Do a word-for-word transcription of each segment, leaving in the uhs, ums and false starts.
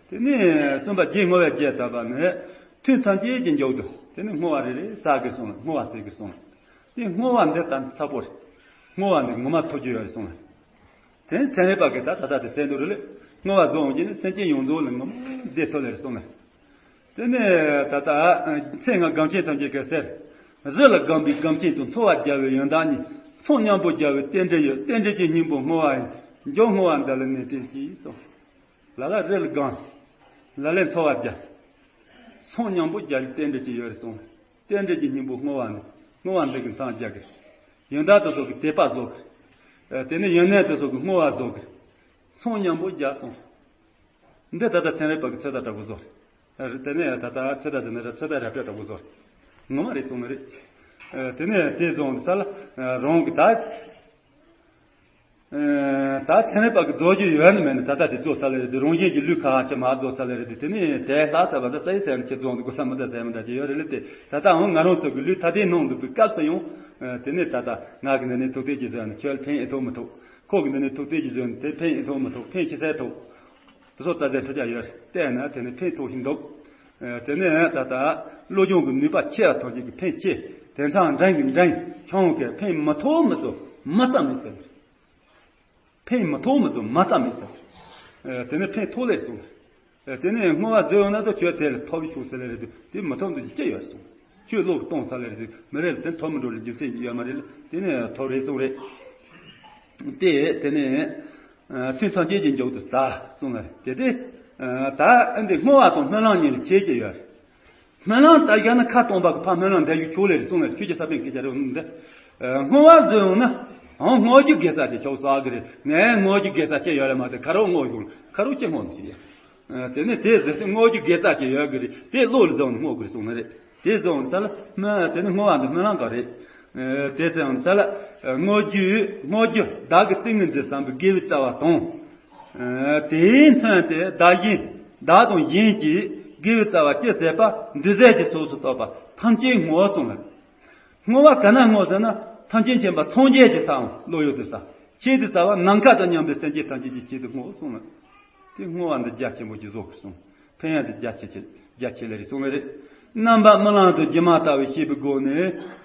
དེ་ནས་གསུམ་པ་རྗེས་བསྔོ་བའི་རྒྱས་བཏབ་པ་ནི། ཐུན་ཐམས་ཅད་ཀྱི་མཇུག་ཏུ་དེ་ནས་བསྔོ་བ་རེ་རེ་བསགས་དགོས་གསུངས་ལ། བསྔོ་བ་བསགས་དགོས་གསུངས་ལ། དེ་བསྔོ་བ་འདི་ལྟར་ཚ་པོ་རེད། བསྔོ་བ་འདི་ངོ་མ་ཐོབ་རྒྱུ་ཡོད་རེད་གསུངས་ལ། དེ་ནས་ཚན་རིག་པ་གིས་ད་ད་ལྟ་དེ་གསན་འདུག་རེད་ལེ། བསྔོ་བ་བཟོ་འོང་རྒྱུ་ནི་སེམས་ཅན་ཡོངས་རྫོགས་ལ་ངོ་མ་བདེ་ཐོབ་ལེ་རེད་གསུངས་ལ། དེ་ནས་ད་ལྟ་ཚེ་སྔ་སྒོམ་ཆེན་ཐམས་ཅད་ཀྱིས་ཟེར། རི་ལ་སྒོམ་པའི་སྒོམ་ཆེན་དང་། འཚོ་བ་རྒྱལ་བའི་ཡོན་བདག་གཉིས། ཚོགས་མཉམ་པོ་རྒྱལ་བའི་རྟེན་འབྲེལ་ཡོད། རྟེན་འབྲེལ་གྱི་སྙིང་པོ་བསྔོ་བ་ཡིན། མཇུག་བསྔོ་བ་འདི་ལ་ནི་བརྟེན་ཅིང་གསུངས། ལ་ལ་རི་ལ་སྒོམ། ལ་ལས་འཚོ་བ་རྒྱལ། ཚོགས་མཉམ་པོ་རྒྱལ་བའི་རྟེན་འབྲེལ་གྱི་ཡོད་རེད་གསུངས། རྟེན་འབྲེལ་གྱི་སྙིང་པོ་བསྔོ་བ་ནི། བསྔོ་བ་འདི་གི་མཚམས་རྒྱག་གི། ཡོན་བདག་དེ་ཚོ་གི་དད་པ་བཟོ་གི། དེ་ནས་ཡོན་གནས་དེ་ཚོ་གི་བསྔོ་བ་བཟོ་གི། ཚོགས་མཉམ་པོ་རྒྱལ་གསུངས། འདི་ད་ལྟ་ཚན་རིག་པ་གི་ཚོད་ལྟ་འདྲ་པོ་བཟོ་རེད། དེ་ནས་ད་ལྟ་ཚོད་ལྟ་ཟེར་ན་རེད། ཚོད་ལྟ་ར་སྤྲོད་འདྲ་པོ་བཟོ་རེད། ངོ་མ་རེད་གསུངས་ནི་རེད། དེ་ནས་དེ་བཟུང་ས་ལ་རང་གི་ད། ད་ཚན་རིག་པ་གི་རྫོགས་རྒྱུ་ཡོད་ནི་མེད་ནི་ད་ལྟ་དེ་རྫོགས་ཚར་ལེ་རེད་དེ། རང་བཞིན་གྱི་ལུས་ཁ་ཁྱི་མ་རྫོགས་ཚར་ལེ་རེད་དེ། དེ་ནས་དེ་ལྷག་ཚར་བ་ད་རྩ་ཡི་ཟེར་ནས་ཁྱི་རྫོགས་འདུག་གོ་ས་མི་ད་ཟེར་མི་འདྲ་ཅི་ཡོད་རེད་ལེ་དེ། ད་ལྟ་འོང་ང་རང་ཚོ་གི་ལུས་ཐ་དད་ནང་འདུག་པའི་སྐབས་སུ་ཡང་། དེ་ནས་ད་ལྟ་ང་གི་འདི་ནས་ཐུགས་རྟེན་གྱི་ཟེར་ནས་ཁྱོད་ཕན་ཨེ་ཐོགས་མི་ཐོགས། ཁོ་གི་འདི་ནས་ཐུགས་རྟེན་གྱི་ཟེར་ནས་དེ་ཕན་ཨེ་ཐོགས་མི་ཐོགས། ཕན་ཆི་ཟེར་ཐོགས། དེ་ཚོ་ལྟ་ཟེར་ཐུབ་ཀྱང་ཡོད་རེད། བལྟས་ན་དེ་ནི་ཕན་ཐོགས་ཤིང་འདུག་དེ་ནས་ད་ལྟ་བློ་སྦྱོང་གི་ནུས་པ་ཆེ་བ་ཐམས་ཅད་ཀྱི་ཕན་ཆེ། དེ་འཕྲང་འགྲན་གྱི་འགྲན་ཆུང་གི་ཕན་མི་ཐོགས་མི་ཐོགས་མ་རྩ་མེད་ཟེར། ཕན་མི་ཐོགས་མི་ཐོགས་མ་རྩ་མེད་ཟེར། དེ་ནི་ཕན་ཐོགས་ལེ་གསུངས། དེ་ནས་བསྔོ་བ་བཟོས་ཡོང་ན་ད་ཁྱོད་དེ་ལ་ཐོབ་ཤོག་ཟེར་ལེ་རེད་དེ། དེ་མི་ཐོབ་འདུག་ཅི་ཡོད་གསུངས། ཁྱོད་བློ་གཏོང་ས་ལེ་རེད་དེ། མི་རེ་ལ་དེ་ཐོབ་མི་འགྲོ་ལེ་རྒྱུ་མཚན་ཡོད་མ་རེད་ལ། དེ་ནས་ཐོབ་རེད་གསུངས་རེད། དེ་དེ་ནས། ཐུན་ཐམས་ཅད་ཀྱི་མཇུག་ཏུ་ཟ་གསུངས་ལ། དེ་དེ། ད་ཨ་འདི་བསྔོ་བ་དང་སྨོན་ལམ་གཉིས་ལ་ཁྱད་ཅི་ཡོད། སྨོན་ལམ་ལྟར་བཞག་ན་ཁ་སྟོང་པ་གི་ཕར་སྨོན་ལམ་འདེབས་རྒྱུ་ཆོག་ལེ་རེད་གསུངས་ལ། ཁྱོད་ཀྱི་ས་པན་སྐད་ཆ་རེད་འོང་འདི། བསྔོ་བ་བཟོས་འོང་ན། འོང་བསྔོ་རྒྱུ་དགེ་རྩ་དེ་ཆོག་ཟ་གི་རེད། ངས་བསྔོ་རྒྱུ་དགེ་རྩ་ཅི་ཡོད་ལ་མ་ཟད་ཁ་རོག་བསྔོ་ཞོག་ཁ་རོག་ཅི་བསྔོ་འདུག་ཅི་ཡ། དེ་ནས་དེ་ཟེར་ཏེ་བསྔོ་རྒྱུ་དགེ་རྩ་ཅི་ཡོད་གི་རེད། དེ་བློ་ལ་བཟུང་ནས་བསྔོ་དགོས་གསུངས་ནི་རེད། དེ་བཟུང་ས་ལ་སྨོན། དེ་ནི་བསྔོ་བ་འདི་སྨོན་ལམ་ག་རེད། དེ་ཟེར་ཡང་ས་ལ་བསྔོ་རྒྱུ། བསྔོ་རྒྱུ་བདག་གི་ཏིང་ངེ་འཛིན་བསམ་པའི་དགེ་བའི་རྩ་བ་དང་། དེས་མཚོན་ཏེ་བདག་གཞན་བདག་དང་གཞན་གྱི་དགེ་བའི་རྩ་བ་ཅི་ཟད་པ་འདུ་ཟད་ཀྱི་ཚོགས་སུ་གཏོགས་པ་ཐམས་ཅད་བསྔོ་གསུངས་ལ། བསྔོ་བ་ག་ན་བསྔོ་ཟེར་ན་ཐམས་ཅད་མཁྱེན་པ་སངས་རྒྱས་ཀྱི་སའང་བློ་ཡུལ་དུ་ས། ཆེད་དུ་ས་བ་ནམ་མཁའ་དང་མཉམ་པའི་སེམས་ཅན་ཐམས་ཅད་ཀྱི་ཆེད་དུ་བསྔོ་གསུངས་ལ། དེ་བསྔོ་བ་འདི་རྒྱ་ཆེན་པོ་ཅིག་བཟོ་དགོས་གསུངས། ཕན་ཡོན་དེ་རྒྱ་ཆེ་ཆེ་རྒྱ་ཆེ་ལེ་རེད་གསུངས་ལེ་རེད། རྣམ་པ་རྨི་ལམ་དུ་སྒྱུ་མ་ལྟ་བུའི་ཤེས་པའི་སྒོ་ནས་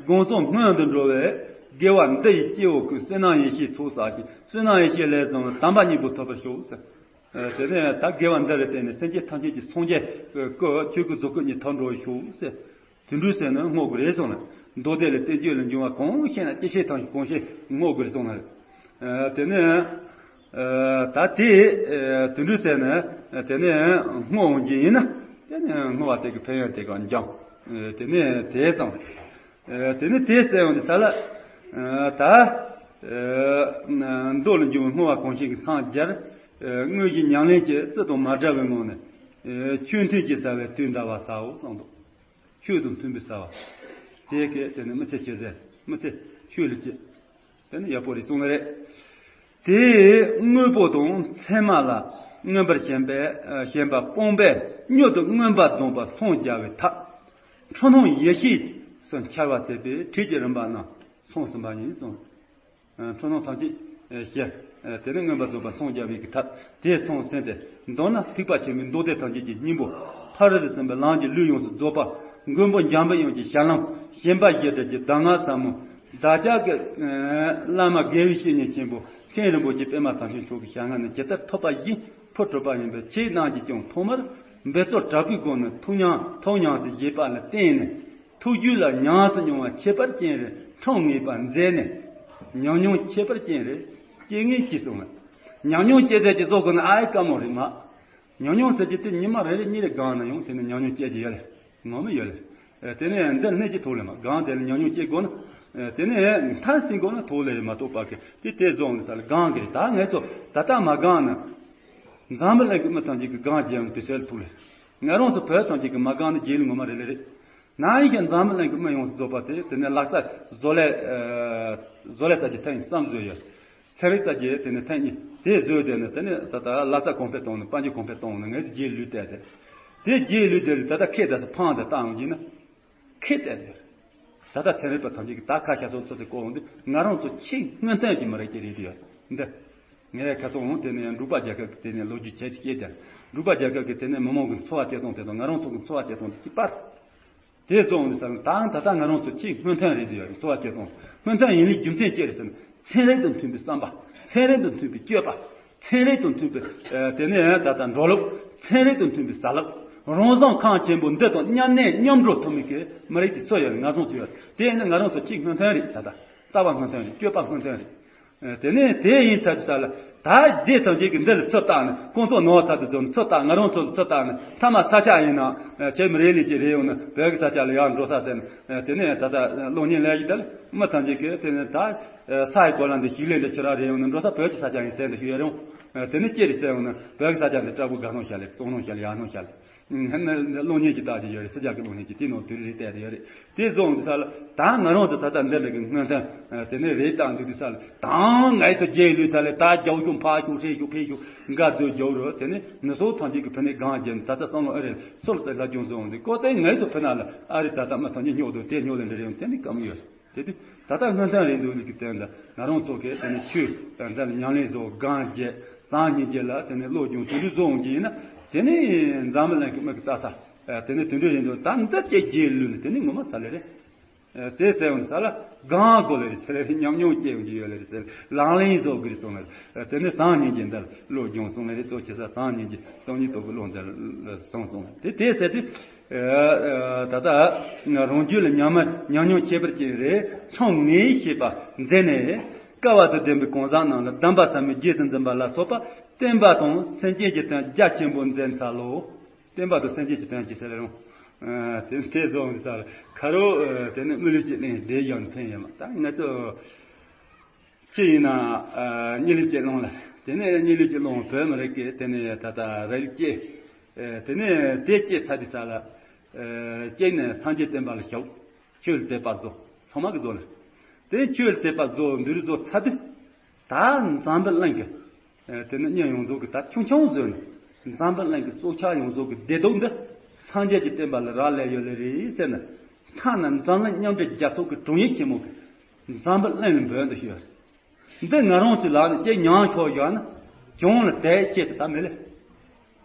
སྒོམ་གསུམ་སྔོན་དུ་འགྲོ་བས། དགེ་བ་འདི་ཡི་སྐྱེ་བོ་ཀུན། བསོད་ནམས་ཡེ་ཤེས་ཚོགས་བསགས་ཤིང་། བསོད་ནམས་ཡེ་ཤེས་ལས་བྱུང་བའི་དམ་པ་གཉིས་པོ་ཐོབ་པར་ཤོག་ཟེར། དེ་ནས་ད་དགེ་བ་འདི་ལ་བརྟེན་ནས་སེམས་ཅན་ཐམས་ཅད་ཀྱི་སངས་རྒྱས་ཀྱི་ཆོས་ཀྱི་གཟུགས་སྐུ་གཉིས་ཐོབ་འགྲོ་ཤོག་ཟེར། དེ་འདྲ་ཟེར་ནས་བསྔོ་དགོས་རེད་གསུངས་ལ། མདོ་སྡེ་ལས་བསྟན་བཅོས་ལས་འབྱུང་བ་གང་ཤེས་ན་ཅི་ཤེས་ཐམས་ཅད་གང་ཤེས་བསྔོ་དགོས་རེད་གསུངས་ལ། དེ་ནས། ད་དེ་དེ་འདྲ་ཟེར་ནས་དེ་ནས་བསྔོ་འོང་གི་ཡིན་ན། དེ་ནས་བསྔོ་བ་དེ་གི་ཕན་ཡོན་དེ་གང་འཇམ། དེ་ནས་དེ་གསུངས། དེ་ནས་དེ་ཟེར་ཡོང་དུས་ས་ལ། ད་མདོ་ལས་འབྱུང་བའི་བསྔོ་བ་གང་ཤེས་ཀྱི་མཚམས་སྦྱར། དངོས་གཞི་ཉམས་ལེན་གྱི་རྩི་དང་མ་བྲལ་བའི་ངང་ནས། ཆོས་མཐུན་གྱིས་ཟ་བའི་དུས་འདྲ་བར་ཟའོ་གསུངས་འདུག་ཆོས་དང་མཐུན་པའི་ཟ་བ། དེ་སྐད་དེ་ནི་མི་ཚེ་ཆོས་ཟེར། མི་ཚེ་ཆོས་ལ་སྐྱེ། དེ་ནི་ཡག་པོ་རེད་གསུངས་ནི་རེད། དེས་དངོས་པོ་དང་མཚན་མ་ལ་མངོན་པར་ཞེན་པའི་ཞེན་པ་སྤངས་པས་མྱུར་དུ་མངོན་པར་རྫོགས་པར་འཚང་རྒྱ་བའི་ཐབས། འཁྲུལ་སྣང་ཡེ་ཤེས་སུ་འཆར་བ་ཟད་པའི་ཁྲིད་ཀྱི་རིམ་པ་རྣམས་གསུངས་ཟིན་པ་ཡིན་གསུངས། འཁྲུལ་སྣང་ཐམས་ཅད་ཞི། དེ་ནས་མངོན་པར་རྫོགས་པར་འཚང་རྒྱ་བའི་གི་ཐབས་དེ་གསུངས་ཟིན་ཏེ། མདོར་ན་ཐེག་པ་ཆེན་པོའི་མདོ་སྡེ་ཐམས་ཅད་ཀྱི་སྙིང་པོ། ཕ་རོལ་ཏུ་ཕྱིན་པའི་ལམ་གྱི་ལུས་ཡོངས་སུ་རྫོགས་པ། མགོན་པོ་འཇམ་དཔལ་དབྱངས་ཀྱི་ཞལ་ལུང་། ཞེན་པ་ཞི་བྲལ་གྱི་གདམས་ངག་ཟབ་མོ། བདག་ཅག་གི་བླ་མ་དགེ་བའི་བཤེས་གཉེན་ཆེན་པོ་མཁན་རིན་པོ་ཆེ་པདྨ་དར་ཤིང་མཆོག་གི་ཞལ་སྔ་ནས་ཇི་ལྟར་ཐོབ་པ་བཞིན་ཕུལ་གྲུབ་པ་ཡིན་པས། ཁྱེད་རྣམས་ཀྱིས་ཀྱང་ཐོག་མར་འབད་རྩོལ་དྲག་པོའི་སྒོ་ནས་ཐུགས་ཉམས་ཐུགས་ཉམས་སུ་བཞེས་པ་ལ་བརྟེན་ནས། ཐུགས་རྒྱུད་ལ་ཉམས་སུ་མྱོང་བ་ཁྱད་པར་ཅན་རེ་འཁྲུངས་ངེས་པར་མཛད་ནས། ཉམས་མྱོང་ཁྱད་པར་ཅན་རེ་སྐྱེ་ངེས་ཀྱིས་གསུངས་ལ། ཉམས་མྱོང་སྐྱེ་ཚད་ཀྱི་བཟོ་དགོས་ན་ཨ་ཡེ་དཀའ་མོ་རེད་མ། ཉམས་མྱོང་ཟེར་གྱི་དེ་ཉི་མ་རེ་རེ་གཉིས་རེ་སྒང་ན་ཡང་དེ་ནི་ཉམས་མྱོང་སྐྱེ་གྱི་ཡོད་ལེ། ངོ་མ་ཡོད་ལེ། དེ་ནས་འདིར་གནས་ཀྱི་ཐོག་ལས་མ་སྒང་དེ་ལ་ཉམས་མྱོང་སྐྱེ་དགོས་ན། དེ་ནས་མཐར་ཕྱིན་དགོས་ན་ཐོག་ལས་མ་གཏོགས་པ་གི་དེ་དེ་བཟོ་འོང་ས་ལ་སྒང་གི་རེད། ད་ངས་ཚོ་ད་ལྟ་མ་སྒང་ན། འཛམ་བུ་གླིང་གི་མི་ཐམས་ཅད་ཀྱི་སྒང་རྒྱལ་ཡོང་དུས་ཚོད་ལ་ཐུག་ལེ། ང་རང་ཚོ་བོད་ཐམས་ཅད་ཀྱི་མ་སྒང་ནི་རྒྱལ་ལ་ངོ་མ་རེད་ལེ་རེད། ན་ཡིན་ཞིང་འཛམ་བུ་གླིང་གི་མི་ཡོངས་སུ་རྫོགས་པ་དེ་དེ་ནས་ལག་རྩལ་བཟོ་ལས། བཟོ་ལས་ས་ཀྱི་ཐད་ནས་བསམ་བཟོ་ཡོད། ཚན་རིག་ས་ཀྱི་དེ་ནས་ཐད་ནས་དེ་བཟོས་དེ་ནས་དེ་ནས་ད་ལྟ་ལག་རྩལ་གོང་འཕེལ་གཏོང་ནས་དཔལ་འབྱོར་གོང་འཕེལ་གཏོང་ནས་ངས་རྗེས་ལུས་བལྟས་ཏེ། དེ་རྗེས་ལུས་དེ་ལ་ད་ལྟ་ཁེ་དེ་སུ་ཕངས་ཏེ་བཏང་ཡིན་ན། ཁེ་དེ་དེ། ད་ལྟ་ཚན་རིག་པ་ཐམས་ཅད་ཀྱིས་ད་ཁ་ཤས་སོ་སོ་དེ་བཀོད་འོང་དུས་ང་རང་ཚོ་ཆེས་སྔོན་ཐོན་གྱི་མི་རིགས་ཀྱི་རིགས་དེ་ཡོད་འདི། ངས་ཁ་ཚོ་འོང་དེ་ནས་འབྲུག་པ་རྒྱལ་ཁབ་ཀྱི་དེ་ནས་ལོ་རྒྱུས་བྱས་ཏེ་སྐྱེས་ཏེ། འབྲུག་པ་རྒྱལ་ཁབ་ཀྱི་དེ་ནས་མི་མང་གི་འཚོ་བ་སྐྱེལ་སྟངས་དེ་དང་ང་རང་ཚོ་གི་འཚོ་བ་སྐྱེལ་སྟངས་དེ་གཅིག་པ་རེད། དེ་བཟོ་འོང་དུས་ཙང་ད་ད་ལྟ་ང་རང་ཚོ་ཆེས་སྔོན་ཐོན་རེད་འདུག་ཡ་རེད། འཚོ་བ་སྐྱེལ་སྟངས་སྔོན་ཐོན་ཡིན་ལུགས་རྒྱུ་མཚན་ཅི་རེད་ཟེར་ན། ཚན་རིག་དང་མཐུན་པའི་བསམ་པ། ཚན་རིག་དང་མཐུན་པའི་སྤྱོད་པ། ཚན་རིག་དང་མཐུན་པའི་ཨ་དེ་ནས་ད་ལྟ་འགྲོ་ལུགས། ཚན་རིག་དང་མཐུན་པའི་བྱ་ལུགས། རང་བཟང་ཁམས་ཆེན་པོ་འདི་དང་མཉམ་གནས་མཉམ་འགྲོ་ཐུབ་མི་གི་མི་རིགས་དེ་སུ་ཡོད་རེད། ང་ཚོ་ཚོ་ཡོད་རེད། དེ་ཡིན་ན་ང་རང་ཚོ་ཆེས་སྔོན་ཐོན་རེད། ད་ལྟ་ལྟ་བ་སྔོན་ཐོན་རེད། སྤྱོད་པ་སྔོན་ཐོན་རེད། ཨ་དེ་ནས་དེ་ཡིན་ཚར་དུས་ཙང་ལ་ད་དེ་ཐམས་ཅད་ཀྱི་འདི་ལ་ཚུར་བལྟས་ནས་ཁོང་ཚོ་ནོར་ཚར་དུས་ཙང་ཚུར་བལྟས། ང་རང་ཚོ་ཚུར་བལྟས་ནས་མཐའ་མ་ས་ཆ་ཡིན་ན་ཨ་ཁྱེད་མི་རེ་ལས་ཀྱི་རེ་ཡོང་ན་བོད་ཀྱི་ས་ཆ་ལ་ཡར་འགྲོ་ས་ཟེར་ནས་ཨ་དེ་ནས་ད་ལྟ་གློག་བརྙན་ལས་ཀྱི་དེ་ལ་མི་ཐམས་ཅད་ཀྱིས་དེ་ནས་ད་ས་ཡི་གོ་ལ་འདི་ཞིག་ལས་འདི་ཁྱེད་རང་རེ་ཡོང་ན་འགྲོ་ས་བོད་ཀྱི་ས་ཆ་ཡིན་ཟེར་འདི་ཞུ་ཡ་རུང་། དེ་ནས་ཅི་རེད་ཟེར་ཡོང་ན་བོད་ཀྱི་ས་ཆ་འདི་སྐྲག་པོ་དགའ་སྣང་བྱ་ལེ། བཙོག་སྣང་བྱ་ལེ། ཡག་སྣང་བྱ་ལེ། ཧ་ན་གློག་བརྙན་གྱི་རྟགས་ཅིག་ཡོད་རེད། སྲིད་ཇ་གི་གློག་བརྙན་གྱི་དེ་ནང་དུ་རེད་བལྟས་དེ་ཡོད་རེད། དེ་བཟོ་འོང་དུས་ཙང་ལ་ད་ང་རང་ཚོ་ད་ལྟ་འདི་འདྲ་གི་སྔོན་ཐོན་དེ་ནས་རེད་བཏང་འདུག་དུས་ཙང་ལ་ད་ང་ཚོ་རྗེས་ལུས་ཚ་ལས་ད་རྒྱབ་ཤོག་ཕར་ཤོག་ཧྲེ་ཤོག་ཕེ་ཤོག་འགའ་ཚོས་རྒྱབ་རོགས། དེ་ནས་མི་སོགས་ཐམས་ཅད་ཀྱི་ཕུ་ནས་གང་རྒྱབ་ནས་ད་ལྟ་བསམ་བློ་ཨེ་རེད་ཚུར་ལ་ལྷ་སྐྱོང་བཟོ་འོང་དུས་ཀོ་ཙེ་ང་ཚོ་ཕུ་ན་ལ་ཨ་རེད། ད་ལྟ་མི་ཐམས་ཅད་སྙོག་འདུག་དེ་སྙོག་ལས་འདྲ་རེད་ཡོང་དེ་ནི་སྐམ་ཡོད་རེད། དེ་དུས་ད་ལྟ་སྔོན་ཐོན་རེད་འདུག་ལུགས་ཀྱི་སྟེང་ལ་ང་རང་ཚོ་གིས་དེ་ནས་ཆོས་འདི་ལ་ཉམས་ལེན་བཟོ། གང་བརྒྱད་སང་ཉིན་བརྒྱད་ལ་དེ་ནས་བློ་སྦྱོང་དེ་འདྲ་བཟོ་འོང་གི་ཡིན་ན་དེ་ནས་འཛམ་བུ་གླིང་གི་མི་གི་ལྟ་ས་དེ་ནས་དེ་འདྲ་རེད་འདུག་ད་འདི་ཅེས་རྗེས་ལུས་ནས་དེ་ནས་ངོ་མ་ཚ་ལེ་རེད། དེ་ཟེར་འོང་ས་ལ་གང་དགོས་ལེ་རེད་ཟེར་ལེ་རེད། ཉམས་མྱོང་སྐྱེ་འོང་གི་ཡོད་ལེ་རེད་ཟེར། ལག་ལེན་བཟོ་དགོས་རེད་གསུངས་ལེ་རེད། དེ་ནས་སང་ཉིན་གྱི་འདི་ལ་བློ་སྦྱོང་གསུངས་ལེ་རེད། གཙོ་ཆེ་ས་སང་ཉིན་གྱི་སྟོང་ཉིད་རྟོགས་པའི་བློ་འདི་ལ་གསུངས་སོང་ལེ། དེ་དེ་ཟེར་དུས། ད་ལྟ་རང་རྒྱུད་ལ་ཉམས་ཉམས་མྱོང་ཁྱད་པར་ཅན་རེ་ཚང་ངེས་ཤེས་པ་མཛད་ནས་བསྐལ་བ་དང་ལྡན་པའི་གང་ཟག་རྣམས་ལ་གདམས་པ་ཟབ་མོའི་རྗེས་སུ་འཛིན་པ་ལ་སོགས་པ་བསྟན་པ་དང་སེམས་ཅན་གྱི་དོན་རྒྱ་ཆེན་པོ་མཛད་འཚལ་ལོ། བསྟན་པ་དང་སེམས་ཅན་གྱི་དོན་གྱི་ཟེར་རུང་། དེ་དེ་བཟོ་འོང་ས་ལ་ཁ་རོ་དེ་ནི་མི་ལུས་ཀྱི་གླིང་བདེ་ཡང་ཕན་ཡོད་མ། ད་ང་ཚོ། ཅི་ཡིན་ན། ཨ་གཉིད་ལུས་ཀྱི་ཀློང་ལ། དེ་ནས་གཉིད་ལུས་ཀྱི་ཀློང་བོད་མི་རིགས་ཀྱི་དེ་ནས་ད་ལྟ་རིགས་སྐྱེས། ཨ་དེ་ནས་དེ་སྐྱེས་ཚར་དུས་ས་ལ། ཨ་སྐྱེས་ནས་སངས་རྒྱས་བསྟན་པ་ལ་ཞུགས། ཆོས་ལ་དད་པ་བཟོ། ཚང་མ་གི་བཟོ་ལ། དེ་ཆོས་ལ་དད་པ་བཟོ་འདུལ་བཟོ་ཚར་དུས། ད་འཛམ་བུ་གླིང་གི། ཨ་དེ་ནས་མི་ཡོངས་རྫོགས་ཀྱི་ད་ཆུང་ཆུང་བཟོས་ནས་འཛམ་བུ་གླིང་གི་སྲོག་ཆགས་ཡོངས་རྫོགས་ཀྱི་བདེ་སྡུག་འདི་སངས་རྒྱས་ཀྱི་བསྟན་པ་ལ་རག་ལས་ཡོད་ལེ་རེད་ཟེར་ནས་ཐ་ན་འཛམ་གླིང་མཉམ་འབྲེལ་རྒྱལ་ཚོགས་ཀྱི་དྲུང་ཡིག་ཆེན་མོ་གི་འཛམ་བུ་གླིང་ལ་འབོད་འདི་ཞུས། འདི་ང་རང་ཚོའི་ལག་ནས་ཅིག་མྱངས་ཤོག་བཞག་ན་གྱོང་ལ་དེ་སྐྱེས་ཚེ་ད་མི་ལེ།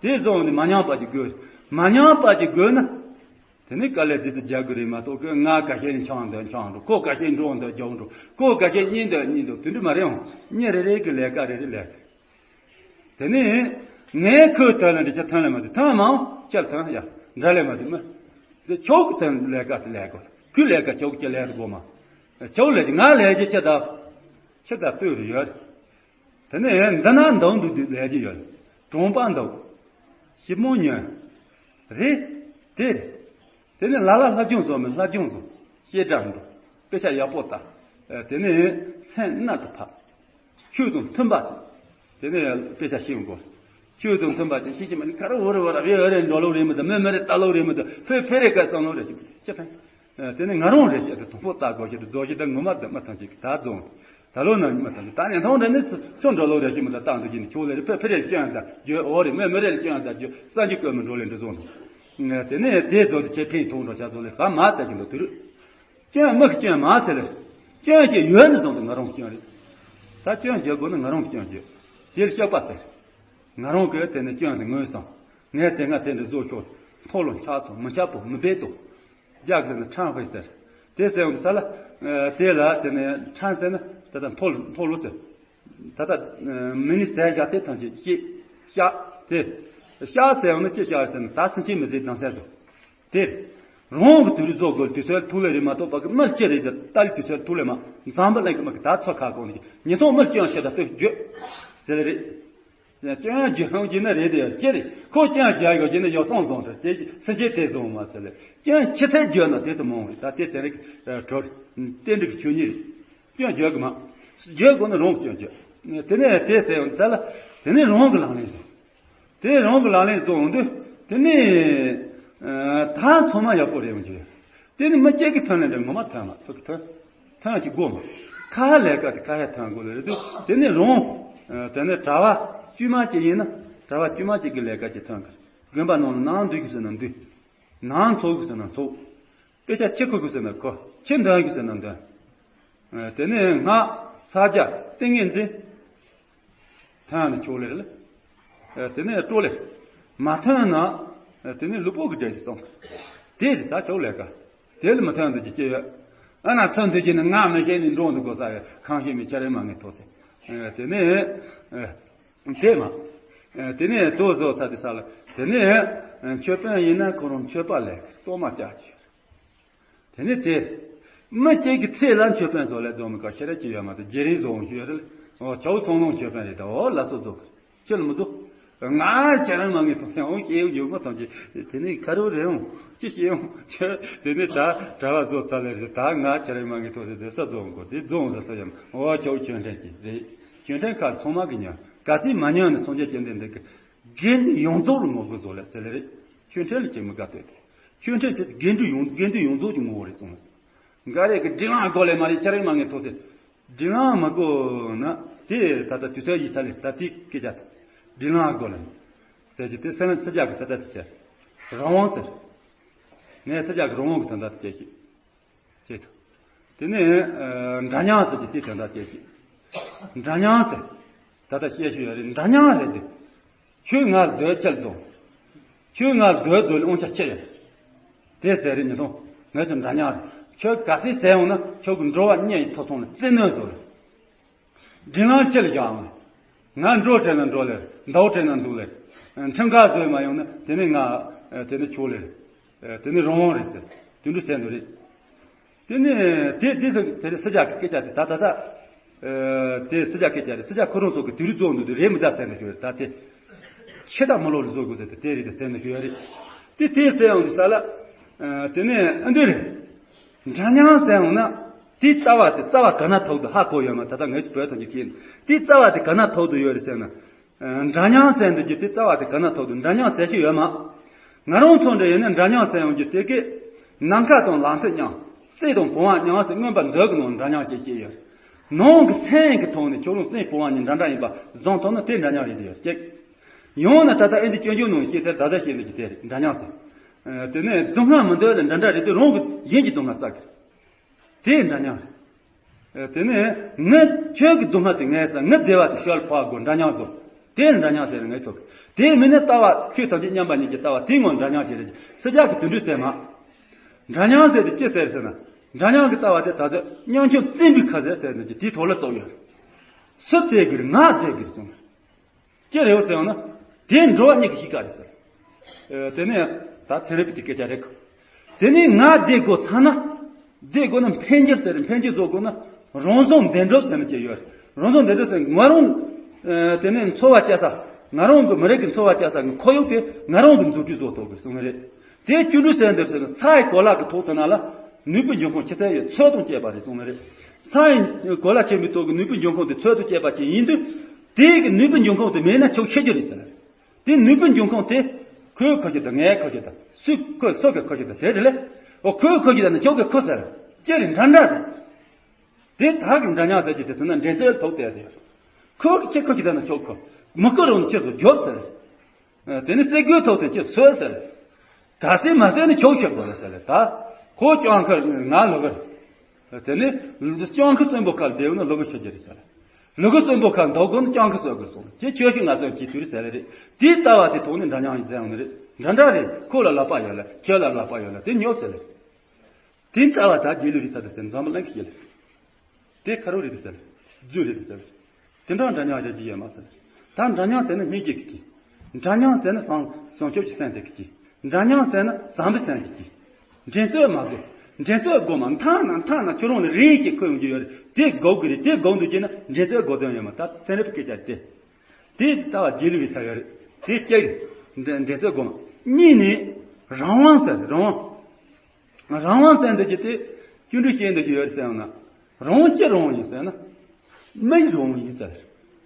དེ་བཟོ་འོང་ནས་མ་མྱངས་པ་ཅིག་དགོས། མ་མྱངས་པ་ཅིག་དགོས་ན། དེ་ནས་དཀའ་ལས་ཙི་ཙི་རྒྱག་དགོས་རེད་མ་གཏོགས་ཁོས་ང་ཁ་ཤས་འཆང་འདོད་འཆང་འགྲོ། ཁོ་ཁ་ཤས་འགྲོ་འདོད་རྒྱག་འགྲོ། ཁོ་ཁ་ཤས་གཉིད་འདོད་གཉིད་འདོད་དེ་འདྲ་མ་རེད་འོང་། མི་རེ་རེ་གི་ལས་ཀ་རེ་རེ་ལས། དེ་ནས་ངས་ཁོའི་དོན་ལ་འདི་ཆ་ཐོན་ལེ་མ་ཐོན་ཐོན་མང་ཁྱེད་ཐོན་ཡ་འདྲ་ལེ་མ་ཐོན་མི། དེ་ཁྱོད་ཀྱི་དོན་ལས་ཀ་དེ་ལས་དགོས། ཁོའི་ལས་ཀ་ཁྱོད་ཀྱི་ལས་དགོས་མ། ཁྱོད་ལས་ཀྱི་ང་ལས་ཀྱི་ཁྱེད་ད། ཁྱེད་ད་ལྟོས་རེ་ཡོད། དེ་ནས་འདི་ན་འདང་འདུག་དུས་ལས་ཀྱི་ཡོད། གྲོང་པ་འདུག་ཞིབ་མོ་ཉོན། རེད། དེ་རེད། དེ་ནས་ལ་ལ་ལྷ་སྦྱོང་བཟོ་མི་ལྷ་སྦྱོང་བཟོ། ཤེས་སྒྲ་འགྲོ། དཔེ་ཆ་ཡག་པོ་ལྟ། ཨ་དེ་ནས་སེམས་རྣལ་དུ་ཕབ། ཆོས་དང་མཐུན་པ་ཟེར། དེ་ནས་དཔེ་ཆ་ཤེས་དགོས། ཆོས་དང་མཐུན་པ་དེ་ཤེས་ཀྱི་མ་ནི་ཁ་རུ་འུ་རུ་འུ་ར་བེ་འུ་རེ་འགྲོ་ལུགས་རེད་མི་འདུག་མི་མི་རེ་ལྟ་ལུགས་རེད་མི་འདུག་ཕེ་ཕེ་རེ་ཀ་བསམ་ལུགས་རེ་ཞིག་ཅི་ཕན། ཨ་དེ་ནས་ང་རང་རེ་བཤད་དེ་དང་པོ་ལྟ་དགོས་ཞེས་དུ་རྫོགས་ཞེས་དང་ངོ་མ་དུ་མ་ཐང་ཅིག་ད་རྫོང་། ད་ལོ་ན་མ་ཐང་ཅིག་ད་ནས་ཐོང་རེ་ནི་ཚུར་འགྲོ་ལུགས་རེ་ཞིག་མི་འདུག་བཏང་དུ་གྱིན་ཆོས་ལས་རེ་ཕེ་ཕེ་རེ་སྐྱོན་ད་རྒྱུ་འོ་རེ་མི་མི་རེ་སྐྱོན་ད་རྒྱུ་ས་འཇིག་སྐོན་མི་འགྲོ་ལས་འདྲ་བཟོ་འདུག་དེ་ནས་དེ་བཟོ་དུ་ཆེ་ཕན་ཐོང་འགྲོ་ཆ་བཟོ་ལས་ག་མ་ཚ་ཞིག་འདུག་དུ་རུ། སྐྱོན་མི་གི་སྐྱོན་མ་ཟེར་ལེ། སྐྱོན་གྱི་ཡོད་ནི་བཟུང་དུ་ང་རང་སྐྱོན་རེད། ད་སྐྱོན་བརྗོད་དགོས་ན་ང་རང་སྐྱོན་བརྗོད། དེར་སྐྱག་པ་ཟེར། ང་རང་གིས་དེ་ནི་སྐྱོན་དེ་ངོས་བཟུང་། ངས་དེ་སྔ་དེ་འདྲ་བཟོ་ཤོག་མཐོ་ལོ་འཆག་སོང་མི་འཆག་པོ་མི་བེད་དོ། རྒྱག་ཟེར་ན་ཁྲང་ཧེ་ཟེར། དེ་ཟེར་བ་ས་ལ། དེ་ལ་དེ་ནི་ཁྲང་ཟེར་ན་དེ་ལྟར་མཐོ་ལོ་མཐོ་ལོ་ཟེར། ད་ལྟ་མི་ནི་ཟས་བཞག་ཚད་ཐམས་ཅད་ཤེས། ཤ་དེ། ཤ་ཟེར་བ་ནི་ཅི་ཤ་ཟེར་ན་ད་སེམས་ཅན་མི་ཟེར་དང་ཟེར་སོ། དེར། རང་གི་དུས་རིག་རྫོགས་དགོས་དུས་ཚོད་ཐུག་ལེ་རེད་མ་གཏོགས་པ་གི་མི་ལ་ཅི་རེད་ཟེར་ལྟ་ལི་དུས་ཚོད་ཐུག་ལེ་མ། འཛམ་བུ་གླིང་གི་མི་གི་ད་ཚོད་ཁ་གོང་ནས་ཉིས་སྟོང་མི་ལ་སྐྱོན་ཤེས་ད་ལྟོས་བརྗོད། ཟེར་ལེ་རེད། སྐྱོན་བརྗོད་ཧང་གྱི་ནི་རེད་དེ་ཡ་ཅི་རེད་ཁོ་སྐྱོན་བརྗོད་ཡོད་ཀྱི་ནི་ཡོ་སོང་བཟུང་དུ་དེ་སེམས་ཅན་དེ་བཟུང་མ་ཟེར་ལེ་སྐྱོན་ཆི་ཚད་བརྗོད་ན་དེ་ཚོ་མང་བ་རེད། ད་དེ་ཚན་རིག་གྲོལ། རྟེན་འབྲེལ་གྱི་ཆོས་ཉིད་རེད། སྐྱོན་བརྗོད་གི་མ། བརྗོད་དགོས་ན་རང་གི་སྐྱོན་བརྗོད། དེ་ནས་དེ་ཟེར་ཡོང་ཟེར་ལ། དེ་ནས་རང་གི་ལག་ལེན་བཟུང་། དེ་རང་གི་ལག་ལེན་བཟུང་ཡོང་དུས་དེ་ནས་ད་ཚང་མ་ཡག་པོ་རེད་ཡོང་གི། དེ་ནི་མི་གཅིག་གི་ཐོན་ལེན་འདྲ་ངོ་མ་ཐོན་མ་སུ་གི་ཐོན། ཐོན་གྱི་དགོས་མ། ཁ་ཧ་ལས་ཀ་དེ་ཁ་ཧ་ཐོན་དགོས་ལེ་རེད་དུས་དེ་ནས་རང་། དེ་ནས་གྲྭ་བ་དཀྱུས་མ་གཅིག་ཡིན་ན་གྲྭ་བ་དཀྱུས་མ་གཅིག་གི་ལས་ཀ་གཅིག་ཐོན་གི། དགོན་པ་ནང་ལ་ནང་འདུས་གི་ཟེར་ན་འདུས། ནང་འཚོགས་གི་ཟེར་ན་འཚོགས། དཔེ་ཆ་ཁྱི་ཁུ་གི་ཟེར་ན་ཁུ། ཁྱི་འདོན་གི་ཟེར་ན་འདོན། དེ་ནས་སྔགས་ས་རྒྱ་ཏིང་ངེ་འཛིན། ཐོན་ནས་ཆོག་ལེ་རེད། དེ་ནས་སྤྲོ་ལེ། མ་ཐོན་ན་དེ་ནི་ལུས་པོ་གི་འབྲས་དེ་སོང་། དེ་རེད་ད་ཆོག་ལས་ཀ། དེ་ལ་མ་ཐོན་དུ་ཅི་སྐྱེ་ཡོད། ཨ་ན་ཚོན་དུ་ཅི་ནི་ང་མི་ཤེས་ནི་འགྲོ་འདུག་གོ་ས་ཡོད་ཁང་ཤེས་མི་ཁྱེད་རེ་མ་ངེས་ཐོག་སེ། དེ་ནི་དེ་མ། དེ་ནི་དོ་བཟོ་ས་དེ་ས་ལ་དེ་ནི་མཆོད་དཔོན་ཡིན་ན་ཁོ་རང་མཆོད་པ་ལས་གཏོར་མ་བཅའ་གི་ཡོད། དེ་ནི་དེ། མི་གཅིག་གི་ཚེ་ལ་མཆོད་དཔོན་བཟོ་ལས་བཟོ་མི་དཀའ་ཤེས་ར་ཅི་ཡོད་མ་གཏོགས་རྗེས་རིང་བཟོ་འོང་ཞུ་ཡོད་རེད། འོ་ཆའོ་ཚོང་ལོང་མཆོད་དཔོན་རེད་ད་འོ་ལ་སོ་བཟོ། ཅི་ལ་མི་བཟོ། ང་ཁྱེད་རང་མ་ངེས་ཐོག་སེམས་འོང་སྐྱེ་ཡོང་ཡོད་མ་ཐམས་ཅད་དེ་ནི་ཁ་རོ་རེ་འོང་ཅི་ཤེས་འོང་ཁྱོད་དེ་ནི་ད་གྲྭ་བ་བཟོ་ཚར་ལེ་རེད་ད་ང་ཁྱེད་རང་མ་ངེས་ཐོག་སེ་དེ་ས་བཟོ་འོང་གོ་དེ་བཟོ་འོང་ས་སོ་ཡམ་འོ་ཆའོ་ཁྱོད་འདྲེན་གྱི་རེད། ཁྱོད་འདྲེན་ཁ་ཚང་མ་གི་ཉོན་ག་སྲིད་མ་ཉོན་ནི་སངས་རྒྱས་བཅོམ་ལྡན་འདས་ཀྱི་དགེ་འདུན་ཡོངས་རྫོགས་ལ་ངོ་རྒོལ་བཟོ་ལེ་ཟེར་ལེ་རེད། ཁྱོད་འདྲེན་ལ་ཅིག་མི་དགའ་སྟོད་དེ། ཁྱོད་འདྲེན་དེ་དགེ་འདུན་ཡོངས་དགེ་འདུན་ཡོངས་རྫོགས་ཀྱི་ངོ་བོ་རེད་གསུངས། འགའ་རེ་གི་དྲིན་ལན་དགོས་ལེ་མ་རེད་ཁྱེད་རང་མ་ངེས་ཐོག་སེ། དྲིན་ལན་མ་དགོས་ན་དེ་ད་ལྟ་དུས་ཚོད་ཡིད་ཚ་ལེ་ད་དེ་སྐད་ཆ་དེ། དྲིན་ལན་དགོས་ལེ། ཟེར་གྱི་དེ་སེམས་ལ་སྲིད་ཇ་གི་ད་ལྟ་དེ་ཟེར། རང་དབང་ཟེར། ངས་སྲིད་ཇ་གི་རང་དབང་གི་ད་ལྟ་དེ་སྐད་ཆ་ཅེས་སོ། དེ་ནས་འདྲ་མཉམ་ཟེར་གྱི་དེ་དོན་དག་དེ་ཞིག་འདྲ་མཉམ་ཟེར། ད་ལྟ་བཤད་ཤུལ་ཡོད་རེད་འདྲ་མཉམ་རེད་དེ། ཁྱོད་ང་ལ་འདོད་ཁྱེར་རྫོང་། ཁྱོད་ང་ལ་འདོད་རྫོང་ལ་དབང་ཆ་ཁྱེར་ཡོད། དེ་ཟེར་རེད་ཉིས་སྟོང་ངས་ཚོ་འདྲ་མཉམ་རེད། ཁྱོད་ག་སྲིད་ཟེར་འོང་ན་ཁྱོད་ཀྱི་འགྲོ་བ་མཉེས་ཡི་ཐོབ་ཐང་ལ་བཙན་གནོན་བཟོ་རེད། དྲིན་ལན་ཁྱེར་བཞག་ང་། ང་འགྲོ་དྲན་ན་འགྲོ་ལེར། འདའོ་དྲན་ན་འདུག་ལེར། ཁྲིམས་ཁང་བཟོས་མ་ཡོང་ན་དེ་ནི་ང་། དེ་ནི་ཆོག་ལེར། དེ་ནི་རང་དབང་རེད་ཟེར། དེ་འདྲ་ཟེར་འདུག་རེད། དེ་ནི་དེ་དེ་ཟེར་དེ་ནི་སྲིད་ཇ་གི་སྐད་ཆ་དེ་ད་ད་ད། དེ་སྲིད་ཇ་སྐད་ཆ་རེད་སྲིད་ཇ་ཁོ་རང་ཚོ་གི་དུས་རིག་རྫོགས་འདུག་དུས་རེད་མི་ད་ཟེར་ནས་ཞུ་རེད་ད་དེ། ཆེ་ད་མི་ལོ་ལ་བཟོ་དགོས་ཟེར་དེ་དེ་རེད་དེ་ཟེར་ནས་ཞུ་ཡ་རེད། དེ་དེ་ཟེར་ཡོང་དུས་ས་ལ། དེ་ནི་ཨ་འདི་རེད། འདྲ་མཉམ་ཟེར་འོང་ན། དེའི་རྩ་བ་དེ་རྩ་བ་ག་ན་ཐོག་ཏུ་ཧ་གོ་ཡོད་མ་ད་ལྟ་ངས་ཀྱི་བོད་ཐོག་ཉིད་ཀྱིན། དེའི་རྩ་བ་དེ་ག་ན་ཐོག་ཏུ་ཡོད་རེད་ཟེར་ན། འདྲ་མཉམ་ཟེར་འདི་ཀྱི་དེ་རྩ་བ་དེ་ག་ན་ཐོག་ཏུ་འདྲ་མཉམ་ཟེར་ཤེས་ཡོད་མ། ང་རང་ཚོ་འདྲ་ཡིན་ན་འདྲ་མཉམ་ཟེར་ཡོང་རྒྱུ་དེ་གས། ནམ་མཁའ་དང་ལམ་མཐའ་མཉམ། སྲིད་དང་བུང་བ་མཉམ་ཟེར་མངོན་པར་མཛོད་ཀྱི་ནང་འདྲ་མཉམ་ཅེས་བཤད་ཡོད། ནང་གི་སེམས་ཀྱི་ཐོག་ནས་ཁྱོད་རང་སེམས་བུང་བ་གཉིས་འདྲ་འདྲ་ཡིན་པ་བཟུང་ཐུབ་ན་དེ་འདྲ་མཉམ་རེད་འདི་ཡོད་ཅེས། ཡང་ན་ད་ལྟ་ཨེ་འདི་སྐྱོན་བརྗོད་ནང་བཤད་ཚེ་ད་ལྟ་བཤད་འདི་ཀྱི་དེ་རེད་འདྲ་མཉམ་ཟེར། དེ་ནས་སྡུག་བསྔལ་མི་འདོད་ལ་འདྲ་འདྲ་རེད་དེ་རང་གི་གཞན་གྱི་སྡུག་བསྔལ་བསགས་ཀྱི་རེད། དེ་འདྲ་མཉམ་རེད། དེ་ནས་ངས་ཁྱོད་ཀྱི་སྡུག་བསྔལ་དེ་ངས་བསགས་ངའི་བདེ་བ་དེ་ཁྱོད་ལ་ཕོག་དགོས་འདྲ་མཉམ་བཟོ། དེ་འདྲ་མཉམ་ཟེར་ངས་ཐོབ་དེ་མིན་ན་ལྟ་བ་ཁྱོད་ཐམས་ཅད་མཉམ་པ་ཉིད་ཀྱི་ལྟ་བ་དེ་ངོ་འདྲ་མཉམ་བྱེད་རེད་སྲིད་ཇ་གི་དུད་འགྲོ་ཟེར་མ། འདྲ་མཉམ་ཟེར་དེ་ཅི་ཟེར་ཟེར་ན། འདྲ་མཉམ་གྱི་ལྟ་བ་དེ་ད་ཚོད་མཉམ་ཆུང་བཙན་པོའི་ཁ་ཟེར་ཟེར་ནས་ཀྱི་དེའི་ཐོག་ལ་བཙུགས་ཡོད། སུ་བདེ་གི་རེད་ང་བདེ་གི་རེད་གསུངས། ཅི་རེད་ཟེར་ཡང་ན། དེ་འགྲོ་བ་གཉིས་ཀྱི་གཤིས་ཀ་རེད་ཟེར། དེ་ནས་ད་ཚན་རིག་པའི་དེ་སྐད་ཆ་རེད་གི། དེ་ནས་ང་བདེ་དགོས་ཚར་ན། བདེ་དགོས་ན་འཕེལ་འགྱུར་ཟེར་འཕེལ་འགྱུར་བཟོ་དགོས་ན། རང་བཟང་བདེན་གྲུབ་ཟེར་ནས་ཅི་ཡོད། རང་བཟང་བདེན་གྲུབ་ཟེར་ང་རང་། དེ་ནས་འཚོ་བ་སྐྱེལ་ས། ང་རང་གི་མི་རིགས་ཀྱི་འཚོ་བ་སྐྱེལ་ས་གི་ཁོར་ཡུག་དེ་ང་རང་གི་འཛུགས་སྐྲུན་བཟོ་ཐུབ་དགོས་གསུངས་ནི་རེད། དེ་བཅུ་དྲུག་ཟེར་འདིར་ཟེར་ན་ས་ཡི་གོ་ལ་གི་ཐོག་དེ་ན་ལ། ནུས་པའི་འབྱུང་ཁུངས་ཆེ་ས་ཡོད་ཚོད་དང་བཅས་པ་རེད་གསུངས་ནི་རེད། ས་ཡི་གོ་ལ་ཆེན་པོའི་ཐོག་གི་ནུས་པའི་འབྱུང་ཁུངས་དེ་ཚོད་དང་བཅས་པ་ཅིག་ཡིན་དུས། དེའི་གི་ནུས་པའི་འབྱུང་ཁུངས་དེ་མེད་ན་ཁྱོད་ཤི་རྒྱུ་རེད་ཟེར། དེ་ནུས་པའི་འབྱུང་ཁུངས་དེ། ཁོའི་ཁུར་གྱི་དང་ངའི་ཁུར་གྱི་དང་སུའི་ཁུར་སུ་གི་ཁུར་གྱི་དང་དེ་རེད་ལེ། འོ་ཁོའི་ཁུར་གྱི་དང་ནི་ཁྱོད་ཀྱི་ཁུར་ཟེར། ཅི་རེད་འདྲ་འདྲ་རེད། དེ་དག་གི་འདྲ་མཉམ་ཟེར་གྱི་དེ་དོན་ན་འགྲན་རྩོད་ཐོག་བསྡད་དེ། ཁོ་གི་ཁྱེད་ཁོ་གི་དེ་ན་ཆོག་ཁོ། མི་ཁོ་རང་ཁྱེད་ཚོ་རྒྱོབ་ཟེར། དེ་ནི་སྲིད་དགོས་ཐོག་དེ་ཁྱེད་སོད་ཟེར། ག་སྲིད་མ་ཟེར་ནི་ཆོག་ཤོད་དགོས་ལ་ཟེར་ལ་ད། ཁོ་སྤྱང་ཁ་ང་ལོ་གར། དེ་ནི་སྤྱང་ཁ་བཙན་པོ་ཁར་བསྡད་ཡོད་ན་ལོ་གར་ཤོད་ཀྱི་རེད་ཟེར། ལོ་གར་བཙན་པོ་ཁར་འདུག་དགོས་ན་སྤྱང་ཁ་གསོད་དགོས་སོང་ཁྱེད་ཁྱོད་ཤི་ང་གསོད་ཀྱི་དུས་རེད་ཟེར་ལ་རེད། དེའི་ལྟ་བ་དེ་ཐོག་ནས་འདྲ་མཉམ་ཡིན་ཟེར་ཡོང་ནི་རེད། འདྲ་འདྲ་རེད་ཁོ་ལ་ལག་པ་ཡོད་ལ་ཁྱོད་ལ་ལག་པ་ཡོད་ལ་དེ་ཉོབ་ཟེར་ལ་རེད། དེ་ལྟ་བ་ད་རྗེས་ལུས་རིག་ཚར་དུ་ཟེར་འཛམ་བུ་གླིང་གི་ཞེས་ལ། དེ་ཁ་རོ་རེད་དུ་ཟེར། རྫུས་རེད་དུ་ཟེར། དེ་འདྲ་འདྲ་མཉམ་རེད་ཀྱི་ཡོད་མ་ཟེར། ད་འདྲ་མཉམ་ཟེར་ན་སྙིང་རྗེ་གི་གི། འདྲ་མཉམ་ཟེར་ན་བཟང་བྱང་ཆུབ་ཀྱི་སེམས་དེ་གི་གི། འདྲ་མཉམ་ཟེར་ན་བཟང་པོའི་སེམས་ཀྱི་གི། འགྲན་རྩོད་མ་བཟོ། འགྲན་རྩོད་དགོས་མ་མཐའ་ན་མཐའ་ན་ཁྱོད་རང་ལ་རེད་ཀྱི་ཁོ་ཡོང་རྒྱུ་ཡོད་རེད་དེ་དགོས་གི་རེད་དེ་དགོས་འདུག་ཀྱི་ན་འགྲན་རྩོད་དགོས་དོན་ཡོད་མ་ད་ཚན་རིག་པའི་སྐད་ཆ་རེད་དེ། དེ་ལྟ་བ་རྗེས་ལུས་ཀྱི་ཚ་ཡོད་རེད་དེ་སྐྱེ་གི། འདྲ་འགྲན་རྩོད་དགོས་མ། གཉིས་ནི། རང་དབང་ཟེར་རང་དབང་། རང་དབང་ཟེར་འདི་ཀྱི་དེ། སྐྱོན་འདྲི་བཤད་འདི་ཞིག་ཡོད་ཟེར་ཡང་ན། རང་དབང་ཅི་རང་དབང་ཡིན་ཟེར་ན། མི་རང་དབང་ཡིན་ཟེར།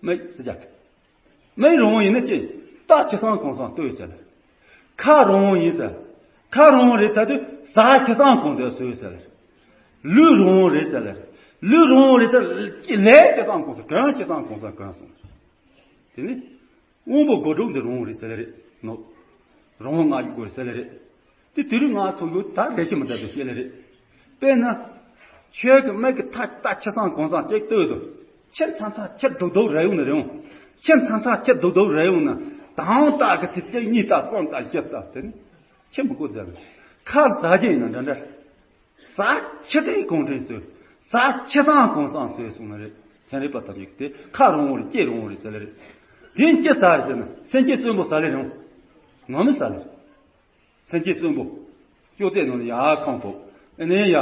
མི་སྲིད་ཇག་མི་རང་དབང་ཡིན་ན་ཅི། རྟ་ཁྱི་སང་གང་སང་ལྟོས་ཟེར། ཁ་རང་དབང་ཡིན་ཟེར། ཁ་རང་དབང་རེད་ཟེར་དུས་ཟ་ཁྱི་སང་གང་ལྟོས་ཟེར་ཟེར། ལུས་རང་དབང་རེད་ཟེར། ལུས་རང་དབང་རེད་ཟེར། ལས་ཁྱི་སང་གང་སང་གང་ཁྱི་སང་གང་སང་གང་སོང་། དེ་ནི། དབང་པོ་སྒོ་སྒྲུབ་འདི་རང་དབང་རེད་ཟེར་ལེ་རེད། ནོ། རང་དབང་ང་ཡི་སྒོ་རེད་ཟེར་ལེ་རེད། དེ་དེ་རིང་ང་ཚོ་ཡོད་ད་ལས་ཤི་མི་ལྟ་དུ་བཤད་ལེ་རེད། དཔེར་ན། ཁྱོད་ཀྱི་མིག་གི་ཐག་ལྟ་ཁྱི་སང་གང་སང་ཅིག་ལྟོས་དུ། ཁྱི་ཚང་ཚང་ཁྱི་རྡུག་རྡུག་རེ་ཡོང་ནི་རེད་འོང་། ཁྱི་ཚང་ཚང་ཁྱི་རྡུག་རྡུག་རེ་ཡོང་ན། དང་ལྟ་གི་དེ་གཅིག་གཉིས་ལྟ་གསུམ་ལྟ་བཞི་ལྟ་དེ་ནི་ཁྱི་མི་དགོས་ཟེར་ནས། ཁ་ཟ་རྒྱུ་ཡིན་ན་འདྲ་འདྲ། ཟ་ཁྱི་ཁྲིད་གོང་ཁྲིད་ཟོས། ཟ་ཁྱི་སང་གོང་སང་ཟོས་སོང་ནི་རེད། ཚན་རིག་པ་ཐམས་ཅད་ཀྱིས་དེ་ཁ་རིང་བོ་རེད། ལྕེ་རིང་བོ་རེད་ཟེར་ལེ་རེད། དེ་ལྕེ་ཟ་རེད་ཟེར་ན་སེམས་ཅན་གསོན་པོ་ཟ་ལེ་རིང་། ང་མི་ཟ་ལེ་རེད། སེམས་ཅན་གསོན་པོ། ཅོག་ཙེ་ནང་ནས་ཡར་ཁང་ཕོབ། ཨ་ནི་ཡ།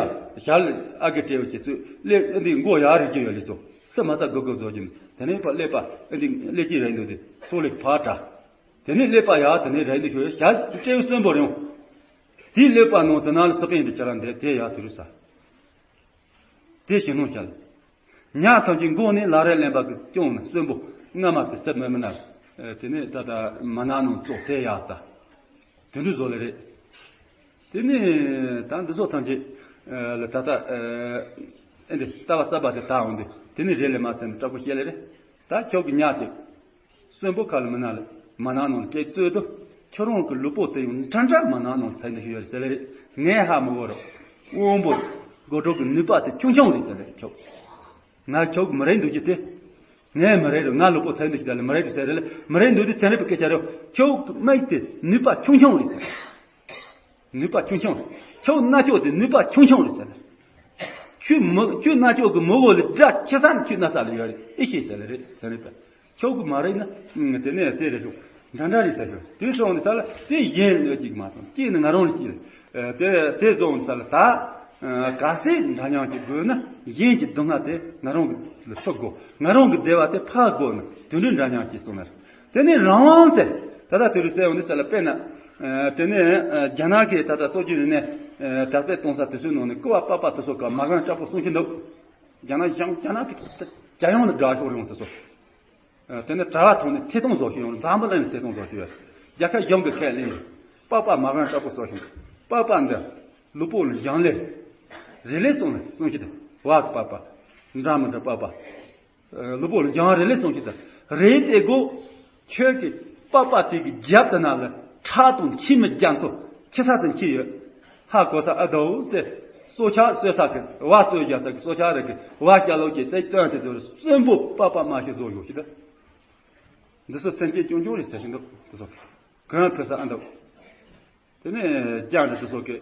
ཞར་ལ་ཨ་གི་སྤྲེའུ་ཅིག་ཚུད་ལེ་ཨ་འདི་མགོ་ཡར་རིག་གི་ཡོད་ལེ་ཚོ། སུ་མ་ས་གུ་གུ་བཟོ་གྱིན་དེ་ནས་ཕར་ཀླད་པ་ཨ་འདི་ཀླད་ཀྱི་རེད་འདུག་དེ་སོ་ལེ་ཕར་དྲ། དེ་ནས་ཀླད་པ་ཡར་དེ་ནས་རེད་འདུག་ཞོ་ཞར་སྤྲེའུ་གསོན་པོ་རིང་། དེའི་ཀླད་པ་ནང་དེ་ནང་ལ་སི་པན་དེ་ཁྱེད་རང་འདི་དེ་ཡར་དུ་རུ་ས། དེ་ཞིག་སྣང་ཤར། ཉ་ཐམས་ཅད་མགོ་ནས་ལག་རས་ལེན་པ་གི་སྐྱོང་ནས་གསོན་པོ་རྔ་མ་དེ་སེབ་མི་མི་ན། དེ་ནས་ད་ལྟ་མ་ན་ནང་ཙོག་དེ་ཡག་ས། དེ་འདྲ་བཟོ་ལེ་རེད། དེ་ནས་ད་འདི་ཚོ་ཐམས་ཅད་ལ་ད་ལྟ་ཨེ་འདི་ལྟ་བ་གསར་པ་དེ་དག་འོང་དུས་དེ་ནས་རེད་ལེ་མ་ཟེར་ནས་སྐྲག་པོ་བཤད་ལེ་རེད། ད་ཁྱོད་ཀྱི་ཉ་དེ། གསོན་པོ་ཁ་ལ་མི་ན་ལ་མ་ན་ནང་ལ་སྐད་རྩོད་དུ། ཁྱོད་རང་གི་ལུས་པོ་དེ་ཡང་འདྲ་འདྲ་མ་ན་ནང་ལ་ཚད་འདི་ཞུ་ཡ་རེད་ཟེར་ལེ་རེད། ངས་ཧ་མི་གོ་རོགས། དབང་པོ། དགོད་བྲོ་གི་ནུས་པ་དེ་ཆུང་ཆུང་རེད་ཟེར་ལེ་རེད་ཁྱོད། ང་ཁྱོད་ཀྱི་མི་རེད་འདུག་གི་དེ། ངས་མི་རེད་རོ། ང་ལུས་པོ་ཚད་འདི་ཞིག་ད་ལ་མི་རེད་འདུག་ཟེར་ལེ་མི་རེད་འདུག་དེ་ཚན་རིག་པའི་སྐད་ཆ་རེད། ཁྱོད་ཀྱི་མིག་དེ་ནུས་པ་ཆུང་ཆུང་རེད་ཟེར། ནུས་པ་ཆུང་ཆུང་རེད། ཁྱོད་རྣ་ཅོག་དེ་ནུས་པ་ཆུང་ཆུང་རེད་ཟེར་ལེ། ཁྱོད་མི་ཁྱོད་རྣ་ཅོག་གི་མི་གོ་ལེ་སྒྲ་ཁྱི་ས་ནས་ཁྱོད་རྣ་ས་ལ་ཡོད་རེད་ཨེ་ཤེས་ཟེར་ལེ་རེད་ཚན་རིག་པ། ཁྱོད་ཀྱི་མ་རེད་ན། དེ་ནས་དེ་རེད་ཤོག་འདྲ་འདྲ་རེད་ཟེར་ཤོག་དེ་སོང་ནས་ས་ལ་དེ་གཞན་ལ་གཅིག་མ་སོང་སྐྱེས་ནས་ང་རང་ལ་སྐྱེས། དེ་དེ་སོང་ནས་ས་ལ་ད། ག་སྲིད་འདྲ་མཉམ་གཅིག་དགོས་ན་གཞན་གྱི་སྡུག་བསྔལ་དེ་ང་རང་གི་ལ་ཚུགས་དགོས། ང་རང་གི་བདེ་བ་དེ་ཕར་དགོས་ན་དེ་འདྲའི་འདྲ་མཉམ་གཅིག་སོང་ན། དེ་ནས་རང་དབང་ཟེར། ད་ལྟ་དེ་རུ་ཟེར་འོང་ནས་ས་ལ་དཔེར་ན། དེ་ནས་རྒྱ་ནག་གི་ད་ལྟ་སྲོལ་རྒྱུན་རིག་གནས་དར་སྤེལ་གཏོང་ས་དེ་ཚོའི་ནང་ནས་ཀུ་བ་པགས་པ་དེ་ཚོ་ག་མ་གང་སྐྲག་པོ་གསུང་གི་འདུག་རྒྱ་ནག་གཞུང་རྒྱ་ནག་གི་རྒྱལ་ཡོངས་ལ་དགའ་ཕྱོགས་རིང་དེ་ཚོ། དེ་ནས་གྲྭ་བ་ཐོག་ནས་ཐད་གཏོང་བཟོ་ཤེས་ཡོང་འཛམ་བུ་གླིང་ལ་ཐད་གཏོང་བཟོ་ཤེས་ཡོད། རྒྱལ་ཁབ་གཞུང་གི་ཁས་ལེན་རེད། པགས་པ་མ་གང་སྐྲག་པོ་གསོ་ཤིང་། པགས་པ་འདི་ལུས་པོ་ལ་སྦྱང་ལེ། རེ་ལེ་སོང་ནས་གསུང་ཤེས་དེ་བ་གི་པགས་པ། འདྲ་མི་འདྲ་པགས་པ། ལུས་པོ་ལ་སྦྱང་རེ་ལེ་སོང་ཤེས་དེ་རེད་དེ་གོ། ཁྱོད་ཀྱི་པགས་པ་དེ་གི་རྒྱབ་དེ་ན་ལ་ཁྲག་དང་མཆིལ་མ་རྒྱ་མཚོ་ཁྱི་ས་དང་ཁྱི་ཡོད། ཧ་གོ་ས་ཨ་དོ་ཟེར། སྲོག་ཆགས་གསོད་ས་གི་བ་གསོད་བཞག་ས་གི་སྲོག་ཆགས་རེད་གི་བ་ཤ་ལོག་གི་རྩེ་སྟོན་དེ་ཚོར་གསོན་པོ་པགས་པ་མ་ཤི་བཟོ་ཡོད་ཤི་ད། འདི་ཚོ་སེམས་ཅན་སྐྱོང་སྐྱོང་རེད་ཟེར་ཤི་འདུག་འདི་ཚོ་གོན་ཕོད་ས་ཨ་འདུག་དེ་ནས་ཀྱང་འདི་ཚོ་གི་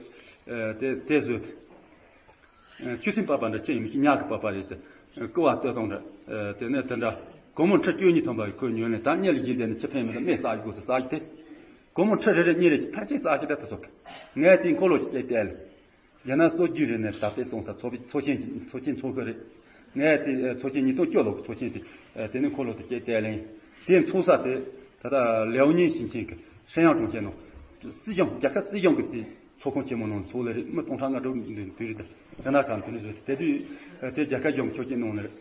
དེ་དེ་བཟོས་ཏེ། ཆུ་སྲིན་པགས་པ་འདྲ་ཅི་ཡིན་མི་ཤི་ཉག་གི་པགས་པ་རེད་ཟེར། ཀུ་བ་སྟོད་དང་འདྲ། དེ་ནས་དེ་འདྲ། སྒོར་མོ་ཁྲི་བཅུ་གཉིས་ཐོན་པ་ཡི་ཁོས་ཉོས་ནས་ད་གཉིད་ལ་བཞིན་བསྡད་ནས་ཆུ་ཕན་མི་འདུག་སྨན་ཟ་ཞིག་དགོས་སུ་ཟ་ཞིག་དེ། སྒོར་མོ་ཁྲི་རེ་རེ་གཉིས་རེ་ཕལ་ཆེར་ཟ་ཞིག་ད་དེ་ཚོ། ངས་དེའི་འཁོར་ལོ་ཅིག་བཅད་བལྟས་ལ། རྒྱ་ནག་སྲོལ་རྒྱུན་རིག་གནས་དར་སྤེལ་གཏོང་ས་ཚོགས་པའི་ཚོགས་ཆེན་གྱི་ཚོགས་ཆེན་འཚོགས་ཀྱི་རེད། ངས་དེ་ཚོགས་ཆེན་ཉིས་སྟོང་བཅུ་ལོ་གི་ཚོགས་ཆེན་དེ་དེ་ནས་འཁོར་ལོ་དེ་བཅད་བལྟས་ལ། དེ་འཚོགས་ས་དེ་ད་ལྟ་ལེའོ་ཉིན་ཞིང་ཆེན་གྱི་ཧྲེན་དབྱང་གྲོང་ཁྱེར་ནང་སྲིད་གཞུང་རྒྱལ་ཁབ་སྲིད་གཞུང་གི་དེ། ཚོགས་ཁང་ཆེན་མོ་ནང་ཚོགས་ལེ་རེད། མི་སྟོང་ཕྲག་ལྔ་དྲུག་འདུས་འདུས་རེད། དེ་ན་གང་དེ་ནས་བཟོས་ཏེ་དེ་དུས་དེ་རྒྱལ་ཁབ་གཞུང་ཆོག་མཆན་གནང་ནི་རེད།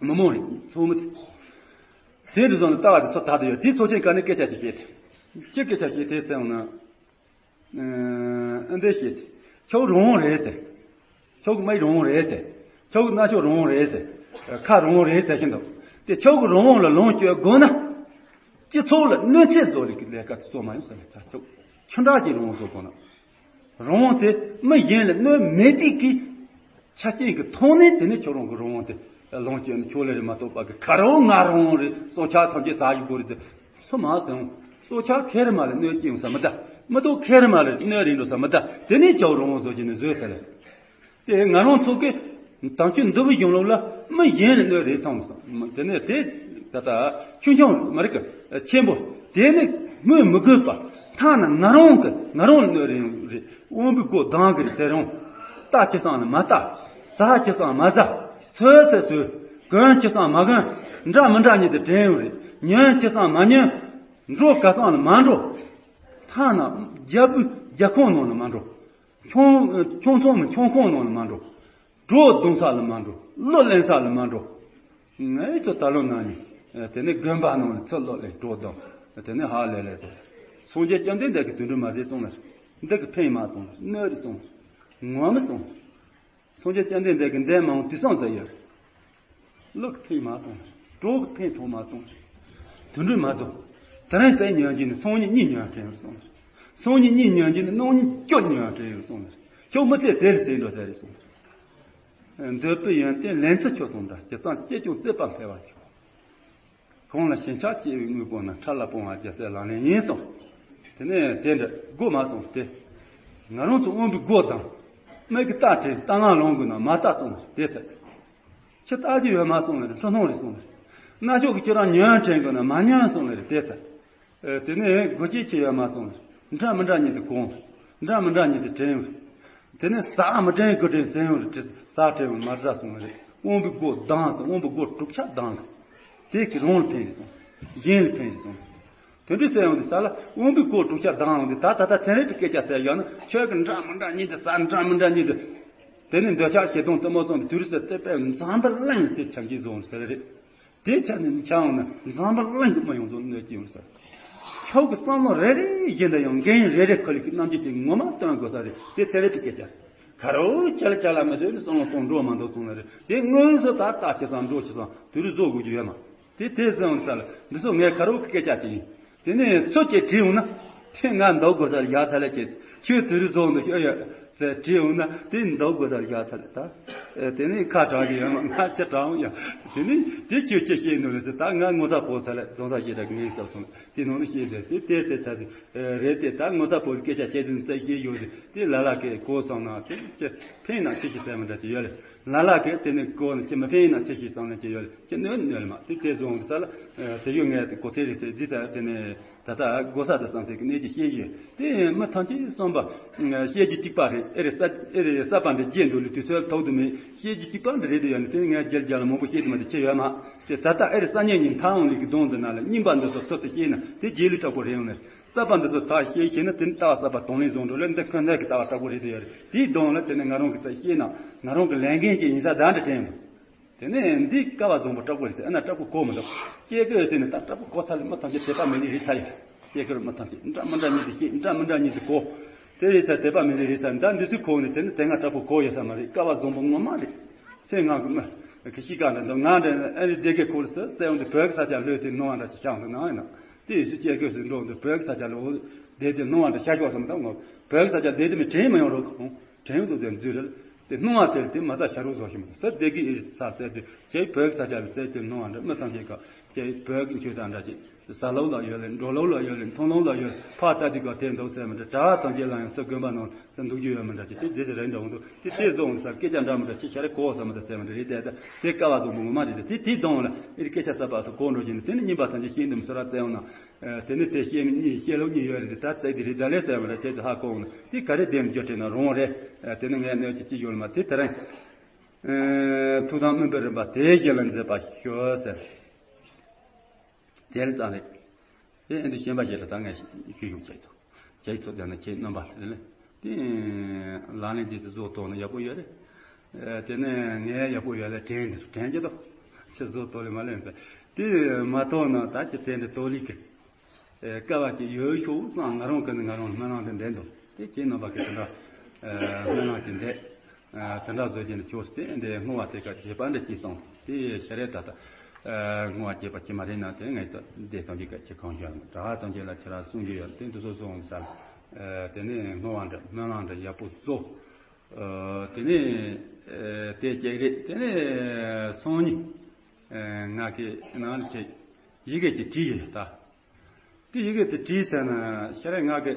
མི་མང་རེད་ཚོགས་མི་དེ། དེ་འདྲ་བཟོ་ནས་ལྟ་བ་དེ་ཚོ་དག་དེ་ཡོད། དེ་ཚོགས་ཆེན་ག་ནས་སྐད་ཆ་ཅིག་བཤད་དེ། ཅི་སྐད་ཆ་བཤད་དེ་ཟེར་ན། ཨ་འདྲ་བཤད་དེ། ཁྱོད་རང་དབང་རེད་ཟེར། ཁྱོད་ཀྱི་མིག་རང་དབང་རེད་ཟེར། ཁྱོད་ཀྱི་རྣ་ཅོག་རང་དབང་རེད་ཟེར། ཁ་རང་དབང་རེད་ཟེར་བཞིན་དུ། དེ་ཁྱོད་ཀྱི་རང་དབང་ལ་ལོངས་སྤྱོད་དགོས་ན། སྤྱི་ཚོགས་ལ་གནོད་འཚེ་བཟོ་རིགས་ཀྱི་ལས་ཀ་དེ་གཙོ་མ་ཡོང་ཟེར་ལ་ཆ་ཁྱོད་ཁྱོད་འདྲ་ཅིག་རང་དབང་བཟོ་དགོས་ན། རང་དབང་དེ་མི་གཞན་ལ་གནོད་མེད་དུས་ཀྱི་ཆ་རྐྱེན་གྱི་ཐོག་ནས་དེ་ནས་ཁྱོད་རང་གི་རང་དབང་དེ་ལོངས་སྤྱོད་ནས་ཆོག་ལེ་རེད་མ་གཏོགས་པ་གི་ཁ་རང་ང་རང་རེད་སྲོག་ཆགས་ཐམས་ཅད་ཟ་ཞིག་དགོས་རེད་དེ་སུ་མ་ཟེར་འོང་། སྲོག་ཆགས་ཁེར་མ་ལ་གནོད་སྐྱེལ་ཡོང་ས་མི་གདའ། མི་ཐོག་ཁེར་མ་ལ་གནོད་རིང་འགྲོ་ས་མི་གདའ། དེ་ནས་ཁྱོད་རང་དབང་བཟོ་བྱས་ནས་བཟོས་ཟེར་ལེ། དེ་ང་རང་ཚོ་གི་དང་ཆོས་འདུལ་བའི་གཞུང་ལུགས་ལ་མི་གཞན་ལ་གནོད་རེད་སོང་སོང་། དེ་ནས་དེ་ད་ལྟ་ཆུང་ཆུང་མ་རིག་གི་ཆེན་པོ་དེ་ནི་སྨོས་མི་དགོས་པ་ཐ་ན་ང་རང་གི་ང་རང་ལ་གནོད་རེད་ཡོང་རེད། དབང་པོའི་སྒོ་ལྡང་གི་རེད་ཟེར་རུང་། ལྟ་ཅི་སང་ལ་མ་ལྟ། ཟ་ཅི་སང་མ་ཟ། ཚོད་ཚོད་ཟོས། གོན་ཅི་སང་མ་གོན། འདྲ་མི་འདྲ་ཉིད་དུ་དྲན་ཡོང་རེད། ཉོན་ཅི་སང་མ་ཉོན། འགྲོ་ག་སང་ལ་མ་འགྲོ། ཐ་ན་རྒྱལ་པོའི་རྒྱལ་ཁང་ནང་ལ་མ་འགྲོ། ཁྱོང་ཁྱོང་ཚང་མི་ཁྱོང་ཁོང་ནང་ལ་མ་འགྲོ། གྲོགས་བསྡོམས་ས་ལ་མ་འགྲོ། གླུ་ལེན་ས་ལ་མ་འགྲོ། ངའི་ཚོ་ད་ལོ་ན་ནི། དེ་ནས་དགོན་པ་ནང་ལ་ཚུར་གླུ་ལེན་གྲོགས་བསྡོམས། དེ་ནས་ཧ་ལས་ལས་ཟེར། སངས་རྒྱས་བཅོམ་ལྡན་འདས་ཀྱིས་དུད་འགྲོ་མ་ཟེར་སོང་ལ། འདི་གི་ཕན་མ་སོང་ལ། གནོད་རེ་སོང་ལ། ངོ་མི་སོང་ལ། སངས་རྒྱས་བཅོམ་ལྡན་འདས་ཀྱིས་འདས་མ་འོངས་དུས་སང་ཟེར་ཡོད། གླུ་གི་ཕན་མ་སོང་། གྲོགས་ཀྱི་ཕན་ཐོགས་མ་སོང་། དུད་འགྲོ་མ་བཟོ། དེ་རིང་རྩེ་ཉོན་གྱིན་ནི་སང་ཉིན་གཉིས་ཉོན་དྲན་ཡོད་སོང་། སང་ཉིན་གཉིས་ཉོན་གྱིན་ནི་གནངས་ཉིན་བཅུ་ཉོན་དྲན་ཡོད་སོང་། ཁྱོད་མི་ཚེ་དེར་ཟད་འགྲོ་ཟེར་རེད་སོང་། འདོད་པའི་ཡོན་ཏན་ལན་ཚྭ་ཁྱོད་དང་འདྲ། ཇི་ཙམ་སྐྱེས་ཀྱང་སྲེད་པ་འཕེལ་བར་འགྱུར། གང་ལ་ཞེན་ཆགས་སྐྱེ་བའི་དངོས་པོ་རྣམས། ཕྲ་ལ་སྤོང་བ་རྒྱལ་སྲས་ལག་ལེན་ཡིན་གསུངས། དེ་ནས་དེ་འདྲ་སྒོ་མ་གསུངས་ཏེ། ང་རང་ཚོ་དབང་པོའི་སྒོ་དང་། མིག་གིས་བལྟས་དྲན་ལྟ་ངན་ལོང་དགོས་ན་མ་ལྟ་གསུངས་ནས་དེ་ཚེ། ཁྱི་ལྟ་རྒྱུ་ཡོད་མ་གསུངས་ནས་འཁྲུལ་སྣང་རེད་གསུངས་ནས། རྣ་ཅོག་གིས་ཁྱོད་རང་ཉོན་དྲན་དགོས་ན་མ་ཉོན་གསུངས་ནས་དེ་ཚེ། དེ་ནས་དགོས་ཀྱི་ཁྱི་ཡོད་མ་གསུངས་ནས། འདྲ་མི་འདྲ་ཉིད་དུ་གོང་། འདྲ་མི་འདྲ་ཉིད་དུ་དྲན། དེ་ནས་ཟ་མི་དྲན་དགུ་དྲན་སེམས་ཡོད་རེད། ཟ་དྲན་མ་ཟ་གསུངས་ནས། དབང་པོའི་སྒོ་ལྡང་ཟེར། དབང་པོའི་སྒོ་དྲུག་ཆ་ལྡང་། དེ་གི་རང་ལ་ཕན་ཡིན་གསུངས། གཞན་ལ་ཕན་ཡིན་གསུངས། དེ་འདྲའི་སེམས་ཡོང་དུས་ས་ལ་དབང་པོའི་སྒོ་དྲུག་ཆ་ལྡང་ཡོང་དུས། ད་ད་ལྟ་ཚན་རིག་གི་སྐད་ཆ་ཟེར་ཡོད་ན། ཁྱོད་ཀྱི་འདྲ་མི་འདྲ་ཉིད་དུ་ཟ། འདྲ་མི་འདྲ་ཉིད་དུ། དེ་ནི་འདོད་ཆགས་ཞེ་སྡང་གཏི་མུག་གསུམ་དེ་དུས་སུ་དེ་པས་འཛམ་བུ་གླིང་དེ་ཆ་འགྱེས་བཟོ་ཟེར་རེད། དེ་ཆ་ནས་ཆ་ཡོང་ན་འཛམ་བུ་གླིང་གི་མི་ཡོངས་རྫོགས་གནོད་ཀྱི་ཡོང་ཟེར། ཁྱོད་ཀྱི་བསམ་བློ་རེ་རེ་བཞིན་དུ་ཡང་འགན་རེ་རེ་ཁ་ལ་གི་རྣམ་འགྱུར་གྱི་ངོ་མ་སྟོན་དགོས་ས་རེད། དེ་ཚན་རིག་གི་སྐད་ཆ་རེད། ཁ་རོག་ཅལ་ཅལ་ལ་མི་བཟོས་ནས་བསམ་བློ་གཏོང་འགྲོ་མ་འདུག་གསུངས་ལ་རེད། དེ་དངོས་སུ་ད་ལྟ་ཁྱེད་ཚང་འགྲོ་ཁྱེད་ཚང་དུས་རེ་བཟོ་དགོས་རྒྱུ་ཡོད་མ། དེ་དེ་ཟེར་ཡོང་ས་ལ་འདི་ཚོ་ངའི་ཁ་རོག་གི་སྐད་ཆ་དེ་ཡིན། དེ་ནས་ཚོ་སྐྱེ་དྲིས་ཡོང་ན། དེ་ང་འདུག་དགོས་ས་ལ་བཞག་ཚར་ལ་བྱེད། ཁྱོད་དུས་རེ་བཟོ་འདུག་ཤོད་ཡོད་ཚེ་དྲིས་ཡོང་ན། དེ་འདུག་དགོས་ས་ལ་བཞག་ཚར་ལ་ད། དེ་ནས་ཁ་གྲག་གི་ཡོད་མ། ང་ཅི་གྲག་འོང་ཡ། དེ་ནས་དེ་ཁྱོད་ཅི་བཤད་ནོ་རེད་ཟེར། ད་ང་ངོ་ཚ་ཕོག་ཚར་ལ་རྫོང་ས་ཞེ་དྲག་གི་ངའི་སྐབས་སོང་། དེ་ནང་ནས་བཤད་ཟེར། དེ་དེ་ཟེར་ཚར་དེ་རེད། དེ་ད་ངོ་ཚ་ཕོག་སྐད་ཆ་བྱས་ཚུན་ཚོད་བཤད་ཡོད་རེད། དེ་ལ་ལ་གས་གོ་སོང་ན་དེ་ཅི་ཕན་ན་ཅི་ཞིག་ཟེར་མི་འདྲ་ཅི་ཡོད་རེད། ལ་ལ་གིས་དེ་ནས་གོ་ནས་ཅི་མི་ཕན་ཡིན་ན་ཅི་ཞིག་བསམ་ནས་ཅི་ཡོད་ཅི་གནོད་གནོད་མ། དེ་དེ་བཟུང་ས་ལ། དེ་ཡོད་ངས་གོ་ཚད་རེད་ཟེར་རྗེས་ས་དེ་ནས་ད་ལྟ་གོ་ས་དེ་བསམ་སེ་གི་གནས་ཀྱི་ཤེས་བཞིན་དེ་མི་ཐམས་ཅད་བསམ་པ་ཤེས་ཀྱི་གཅིག་པ་རེད། ཨེ་རེད་ས་ཨེ་རེད་ས་པ་འདི་རྗེས་འདུག་ལུས་དུས་ཚོད་ཐོག་ཏུ་མེད། ཤེས་ཀྱི་གཅིག་པ་འདི་རེད་དུ་ཡོད་ནས་དེ་ངས་རྒྱལ་རྒྱལ་ལ་མང་པོ་བཤད་དུ་མ་དེ་ཆེ་ཡོད་མ། དེ་ད་ལྟ་ཨེ་རེད་ས་ཉིན་ཉིན་ཐང་ལུས་ཀྱི་གདོང་དུ་ན་ལ་རྙིང་པ་འདི་ཚོ་ཚོད་ཚོད་ཤེས་ན་དེ་རྗེས་ལུས་དྲག་པོ་རེད་ཡོང་ནས། ས་པ་འདི་ཚོ་ཐག་ཤེས་ཤེས་ན་དེ་ནི་ལྟ་བ་ས་པ་དང་ལེན་བཟུང་འགྲོ་ལ་འདི་ཁོ་ནའི་གི་ལྟ་བ་དྲག་པོ་རེད་དུ་ཡོད་རེད། དེའི་གདོང་ལ་དེ་ནི་ང་རང་གི་ཚད་ཤེས་ན་ང་རང་གི་ལས་འགན་ཅིག་ཡིན་ས་བདག་འདྲ་དྲན་འདུག་དེ་ནས་འདི་སྐལ་བ་བཟང་པོ་དྲག་པོ་རེད་དེ། ཨ་ན་དྲག་པོ་གོ་མི་འདུག་སྐྱེ་དགོས་ཟེར་ནས་ད་དྲག་པོ་གོ་ཚར་ལ་མི་ཐམས་ཅད་དད་པ་མེད་ནི་རེད་ཚར་ཡོད། སྐྱེ་དགོས་མི་ཐམས་ཅད་འདྲ་མི་འདྲ་ཉིད་དུ་སྐྱེ། འདྲ་མི་འདྲ་ཉིད་དུ་གོ། དེ་རེད་ཚར་དད་པ་མེད་ནི་རེད་ཚར། ད་འདི་ཚོའི་གོ་ནས་དེ་ནི་དེ་སྔ་དྲག་པོ་གོ་ཡོད་ས་མ་རེད། སྐལ་བ་བཟང་པོ་ངོ་མ་རེད། ཚེ་སྔ་གི་མི་གི་གཤིས་ཀ་འདྲ་འདུག་ང་འདྲ་ཨ་རི་སྡེ་དགེ་ཁུལ་སུ་བཙལ་འོང་དུས་བོད་ཀྱི་ས་ཆ་ལྷོད་དེ་ནོར་བ་འདྲ་ཅིག་ཤང་དུ་ནང་ཡིན་ན། དེ་ཡིན་སུ་སྐྱེ་དགོས་སུ་འགྲོ་འདུག་བོད་ཀྱི་ས་ཆ་ལ་འོ་བསྡད་དེ་ནོར་བ་འདྲ་ཤ་ཤོག་བསམ་ད་ངོ་བོད་ཀྱི་ས་ཆ་བསྡད་དེ་མི་དྲན་མི་ཡོང་རོགས་གོང་དྲན་ཡོང་དུ་དེ་འཛུལ་རེད། དེ་སྣང་བ་དེར་དེ་མ་རྩ་ཤ་རུ་བཟོ་ཞིང་ས་སྡེ་དགེ་ཨེ་རི་ས་བཙལ་དུས་ཁྱེད་བོད་ས་ཆ་ལ་བཙལ་དུས་སྣང་བ་འདྲ་མི་ཐམས་ཅད་ཀ་ཁྱེད་བོད་ཀྱི་ཆོས་དང་འདྲ་ཅིག་ཟ་ལོག་ལ་ཡོད་ལེ་འགྲོ་ལོག་ལ་ཡོད་ལེ་མཐོང་ལོག་ལ་ཡོད་ཕ་ལྟ་དུས་ཀ་དེ་འདུག་ཟེར་མི་འདྲ་གྲྭ་ཐམས་ཅད་ལ་ཡང་ཚུར་དགོན་པ་ནང་ཚུར་འདུག་རྒྱུ་ཡོད་མི་འདྲ་ཅིག་དེ་རྗེས་སུ་རེད་འདྲ་འོང་དུ་དེ་དེ་བཟོ་འོང་ས་སྐད་ཆ་འདྲ་མི་འདྲ་ཅིག་ཤ་རེ་གོ་ས་མི་འདྲ་ཟེར་མི་འདྲ་རེད། དེ་དེ་སྐལ་བ་བཟང་པོ་ངོ་མ་རེད། དེ་དེ་དོན་ལ་ཨེ་རི་སྐད་ཆ་ས་པ་སུ་གོ་འགྲོ་བཞིན་དེ་ནི་སྙིང་པ་ཐམས་ཅད་ཤེས་འདུག་སོ་ར་བཙལ་འོང་ན། དེ་ནི་དེ་བཤད་མི་གཉིས་བཤད་ལུགས་གཉིས་ཡོད་རེད། ད་བཙལ་དེ་རེད་ད་ལས་ཟེར་བ་ལ་བྱས་ཏེ་ཧ་གོ་འོང་ན་དེ་ག་རེ་བདེན་རྒྱུ་དྲན་ན་རུང་རེད། དེ་ནི་ངས་གནོད་ཀྱི་ཅི་ཡོད་མ་དེ་དེ་རིང་། ཐུགས་དམ་དམིགས་པའི་རིམ་པ་དེ་བཞིན་ལ་མཛད་པ་ཤོག་ཟེར། དེ་ལ་ཙང་རེད། དེ་ཨེ་འདི་ཤན་པ་ཞེས་ལ་ད་ངས་ཞུ་ཞུ་བྱས་ཚོ། བྱས་ཚོ་དེ་ནི་ཁྱེད་རྣམ་པ་ལ་ལས། དེ་ལག་ལེན་རྗེས་སུ་བཟོ་ཐུབ་ན་ཡག་པོ་ཡོད་རེད། དེ་ནས་ངས་ཡག་པོ་ཡོད་ལ་དྲན་འདི་སུ་དྲན་གྱི་དོ། ཁྱེད་བཟོ་ཐུབ་ལེ་མ་ལེན་ཟེར། དེ་མ་ཐུབ་ན་ད་ཁྱེད་དེ་འདྲ་ཐོག་ལས་ཀྱི། སྐལ་བ་ཅིག་ཡོད་ཤོག་བསམ་ང་རང་གི་ནི་ང་རང་སྨོན་ལམ་དེ་འདྲ་འདུག་དེ་ཁྱེད་རྣམ་པ་གི་དེ་འདྲ་སྨོན་ལམ་དེ་འདྲ་དེ་འདྲ་བཟོ་བྱས་ནས་ཆོག་སྟེ་འདྲ་བསྔོ་བ་དེ་ག་རྗེས་པ་འདྲ་ཅིག་སོང་དེ་ཤ་རེ་ད་ལྟ་བསྔོ་བ་རྒྱས་པ་ཅི་མ་རེད་ན་དེ་ངས་ད་བསྡད་སྟངས་ཀྱི་སྐད་ཆ་གང་ཤོད་ཡང་གྲྭ་བ་སྟངས་ཀྱི་ལ་ཁྱེད་རང་གསུང་རྒྱུ་ཡོད་དེ་འདུ་ཚོགས་སོང་ས་དེ་ནས་བསྔོ་བ་འདྲ་སྨོན་ལམ་འདྲ་ཡག་པོ་བཟོ། དེ་ནས་དེ་ཅིག་རེད། དེ་ནས་སང་ཉིན་ང་གི་ནང་ལ་ཅིག་ཡི་གེ་ཅིག་བྲིས་ཡོད་ད། དེ་ཡི་གེ་དེ་བྲིས་ཟེར་ན་ཤ་རེ་ང་གི་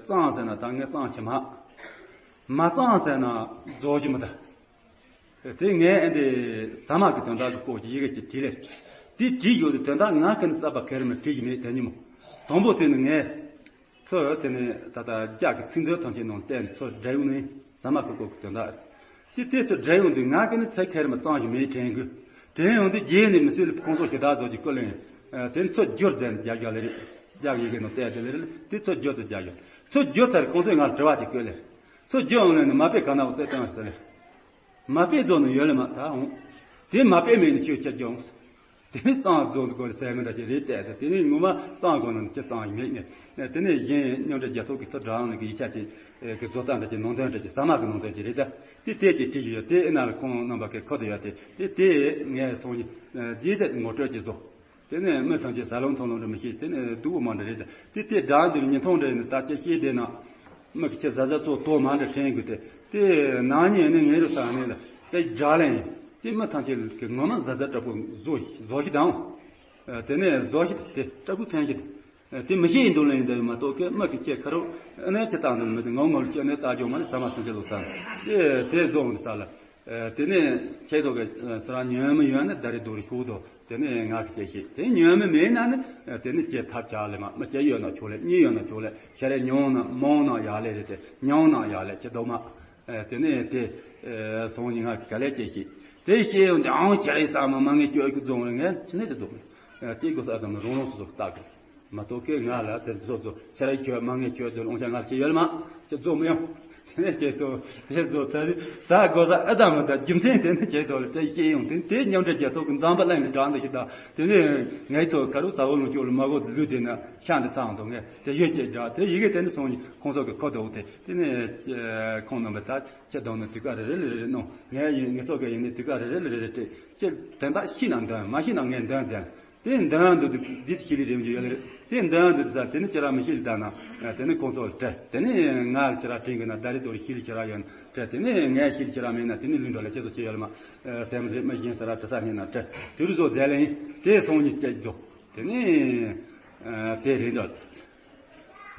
གཙང་ཟེར་ན་ད་ངས་གཙང་བྱེད་མ། མ་གཙང་ཟེར་ན་རྫོགས་ཀྱི་མི་ད། དེ་ངས་ཨེ་འདི་ཟ་མ་གི་དོན་དག་གི་སྐོར་གྱི་ཡི་གེ་ཅིག་བྲིས་ལེ། དེ་བྲིས་ཡོད་དེ་དོན་དག་ང་གི་ནི་གསར་པ་ག་རེ་མི་བྲིས་ཀྱི་མེད་དེ་ཉིན་མོ། དང་པོ་དེ་ནི་ངས་ཚུར་དེ་ནི་ད་ལྟ་རྒྱ་གི་ཚིག་མཛོད་ཐམས་ཅད་ནང་བལྟས་ནས་ཚུར་འབྲི་ཡོང་ནས་ཟ་མ་གི་སྐོར་གྱི་དོན་དག་རེད། དེ་དེ་ཚོ་དྲན་ཡོང་དུས་ང་གི་ནི་ཚེ་ཁེར་མ་གཙང་ཞིག་མེད་དྲན་གི། དྲན་ཡོང་དུས་རྗེས་ནས་མི་སུས་ལ་ཁོང་ཚོ་ཞེ་དྲག་བཟོ་གི་ཀུ་ལེན། དེ་ཚོ་བསྒྱུར་མཛད་ནས་རྒྱག་རྒྱག་ལེ་རེད། རྒྱག་ཡི་གེ་ནང་བལྟས་དེ་ལེ་རེད། དེ་ཚོ་བསྒྱུར་དུ་རྒྱག་ཡོད། ཚོ་བསྒྱུར་ཚར་ཁོང་ཚོས་ང་ལ་དྲི་བ་ཅིག་བཀོད་ལེ། ཚོ་བསྒྱུར་ཡོང་ལེ་ནི་མ་དཔེ་ག་ན་བ་རྩེ་སྟོན་ཟེར་ལེ། མ་དཔེ་རྫོགས་ནས་ཡོད་ལེ་མ་ད་འོང་། དེ་མ་དཔེ་མེད་ནི་ཁྱོད་ཅི་རྒྱུ་འོང་། དེ་ནས་གཙང་རྫོང་དུ་སྐོར་ཟས་མི་འདྲ་ཅིག་རེད་བལྟས་ཏེ་དེ་ནས་ངོ་མ་གཙང་དགོས་ན་ཅི་གཙང་ཡིན་མེད་ངེས། དེ་ནས་གཞན་མཉམ་འབྲེལ་རྒྱལ་ཚོགས་ཀྱི་ཚུར་དྲ་ལམ་གྱི་ཡིག་ཆ་དེ་གི་བཟོ་ལྟ་འདྲ་ཅིག་ནང་དོན་འདྲ་ཅིག་ཟ་མ་གི་ནང་དོན་ཅིག་རེད་ད། དེ་དེ་ཅིག་བྲིས་ཞུ་ཡོད་དེ་ཨེ་ན་ལ་ཁོང་རྣམ་པ་གི་ཁོ་དེ་ཡོད་དེ་དེ་དེ་ངས་སོང་རྗེས་དེ་ངོ་སྤྲོད་ཅིག་བཟོ། དེ་ནས་མི་ཐམས་ཅད་ཟ་ལོང་འཐུང་ལོང་འདྲ་མི་ཤེས་དེ་ནས་སྡུག་པོ་མང་འདྲ་རེད་ད། དེ་དེ་དྲ་འདིར་ཉིན་ཐོང་འདྲ་ཡིན་ན་ད་ཅི་ཤེས་བསྡད་ན། མི་གི་ཆེ་ཟ་ཟ་ཙོ་ཏོ་མ་འདྲ་དྲན་དགོས་ཏེ། དེ་ནང་ཉིན་ནི་ངེད་རུ་ས་ནས་ལ་དེ་སྒྲ་ལེན་ཡིན། དེ་མི་ཐམས་ཅད་ཀྱི་ངོ་མ་ཟ་ཟ་དྲག་པོ་བཟོ་བཟོ་ཞིག་དང་། དེ་ནས་བཟོ་ཞིག་དེ་སྐྲ་ཁུ་འཐེན་ཞིག་དེ་མི་ཤེས་ཡིན་འདུག་ལ་ཡིན་འདྲ་ཡོད་མ་གཏོགས་ཀི་མ་གི་ཁྱེད་ཁ་རོག་ཨ་ནས་ཁྱེད་བཏང་འདུག་མི་དེ་ངོ་ངོ་ལ་ཁྱེད་ནས་བལྟ་རྒྱུ་མ་རེད། ཟ་མ་སུན་ཆེ་ལོ་ས་དེ་དེ་བཟོ་འོང་ས་ལ། དེ་ནས་ཁྱེད་ཚོ་གི་ས་ར་ཉོན་མི་ཡོད་ན་ད་རེ་དོ་རེ་ཤོག་དོ། དེ་ནས་ང་གི་སྐྱེ་ཤེས་དེ་ཉོན་མི་མེད་ན་ནི་དེ་ནི་སྐྱེ་ཐབས་ཆག་ལེ་མ་མི་སྐྱེ་ཡོད་ན་ཆོག་ལེ་གཉིས་ཡོད་ན་ཆོག་ལེ་ཤ་རེ་ཉུང་ན་མང་ན་ཡག་ལེ་རེད། དེ་ཉུང་ན་ཡག་ལེ་ཁྱེད་དོ་མ། དེ་ནས་དེ་སོང་ཉིན་ང་ག་ལས་སྐྱེ་ཤེས་དེ་སྐྱེ་ཡོང་དེ་ཨང་ཁྱེད་རེ་ས་མ་མ་ངས་སྐྱོ་ཤུགས་རྫོང་རེ་ངས་ཅི་ནས་དེ་དོ་མེད་དེ་དགོས་ས་དམ་རོང་རོང་སོ་སོ་ལྟ་དགོས། མ་གཏོགས་ཁྱོད་ང་ལ་དེ་ཚོ་ཚོ་ཁྱེད་རང་ཁྱོད་མ་ངས་ཁྱོད་དུ་ལོང་ཆ་ང་ལ་ཁྱེད་ཡོད་ལ་མ་ཁྱེད་རྫོགས་མི་ཡོང་། དེ་ནས་ཁྱེད་ཚོ་དེ་ཚོ་ཚ་རི་ཟ་དགོས་ས་ཨེ་དམ་མི་ད་རྒྱུ་མཚན་དེ་ནི་ཁྱེད་ཚོ་ལ་དེ་ཤེས་ཡོང་དེ་དེ་མཉམ་འབྲེལ་རྒྱལ་ཚོགས་ཀྱི་འཛམ་བུ་གླིང་ལ་འགྲོ་འདི་ཞིག་དང་དེ་ནས་ངའི་ཚོ་ཁ་རུ་ས་འོག་ལུང་ཁྱོད་ལ་མ་གོ་ལུས་དེ་ན་ཤང་དེ་ཚང་དང་ངས་དེ་ཡོད་ཅེས་འདྲ་དེ་ཡི་གེ་དེ་ནི་སོང་ནས་ཁོང་ཚོ་གི་ཁོ་དོག་དེ་དེ་ནས་ཁོང་རྣམ་པ་ད་ཁྱེད་དང་ནི་དུས་ཀ་རེ་རེ་ལ་རེ་རེ་གནང་ངས་ཡིན་ངེད་ཚོ་གི་ཡིན་ནི་དུས་ཀ་རེ་རེ་ལ་རེ་རེ་སྤྲད་ཁྱེད་དོན་དག་ཤེས་ན་འདོན་མ་ཤེས་ན་ངས་འདོན་མཛད། དེ་འདོན་དུ་འདི་ཤི་ལི་རིམ་གྱི་ཡོད་ལེ། དེ་འདོན་དུ་ས་དེ་ནི་ཁྱེད་རང་མི་ཤི་ལི་ད་ན། དེ་ནི་ཁོང་ཚོ་ལ་སྤྲད། དེ་ནི་ང་ཁྱེད་རང་དྲིན་གི་ན་ད་རེ་དོ་རེ་ཤི་ལི་ཁྱེད་རང་ཡོད་ན་སྤྲད། དེ་ནི་ངས་ཤི་ལི་ཁྱེད་རང་མེད་ན་དེ་ནི་ལུས་འགྲོ་ལ་ཁྱེད་ཚོ་ཁྱེད་ཡོད་ལ་མ། སེམས་རེ་མ་བཞིན་ས་ར་དྲི་ས་ཉིན་ན་སྤྲད། དུས་རུ་བཟོ་མཛད་ལེ་ཡིན། དེ་སོང་ཉིན་སྐྱེ་རྒྱུ། དེ་ནི་དེ་རེད་འདོད།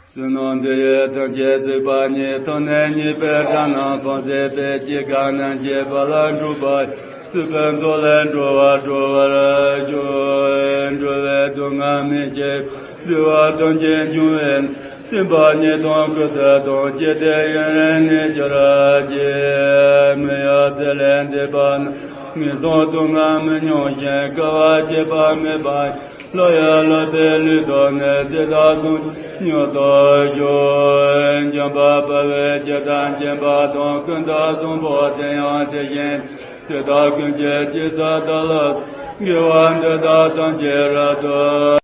བསོད་ནམས་འདི་ཡིས་ཐམས་ཅད་གཟིགས་པ་ཉིད། ཐོབ་ནས་ཉེས་པའི་དགྲ་རྣམས་ཕམ་བྱས་པའི། སྐྱེ་རྒ་ན་འཆིའི་རྦ་རླབས་འཁྲུགས་པ་ཡི། སྲིད་པའི་མཚོ་ལས་འགྲོ་བ་སྒྲོལ་བར་ཤོག་འགྲོ་བའི་སྡུག་བསྔལ་མི་བྱེད། འདུལ་བ་ཐམས་ཅད་འབྱུང་བའི་སེམས་དཔའ་ཉིད་དང་སྐུ་ཚེ་དང་བཅས་ཏེ་ཡུན་རིང་གནས་གྱུར་ཅིག་མི་གཡོ་ཚེ་ལས་འདས་པ་ན། ངན་སོང་སྡུག་བསྔལ་མི་མྱོང་ཞིང་། བསྐལ་པ་བྱེད་པ་མེད་པ། སླར་ཡང་ལོག་པའི་ལུས་ཐོབ་ནས། ཚེ་དང་ཟུང་འཇུག་མྱུར་ཐོབ་ཤོག་འཇམ་དཔལ་དཔའ་བོས་ཇི་ལྟར་མཁྱེན་པ་དང་། ཀུན་ཏུ་བཟང་པོ་དེ་ཡང་དེ་བཞིན་ཏེ། དེ་དག་ཀུན་གྱི་རྗེས་སུ་བདག་སློབ་ཅིང་། དགེ་བ་འདི་དག་ཐམས་ཅད་རབ་ཏུ་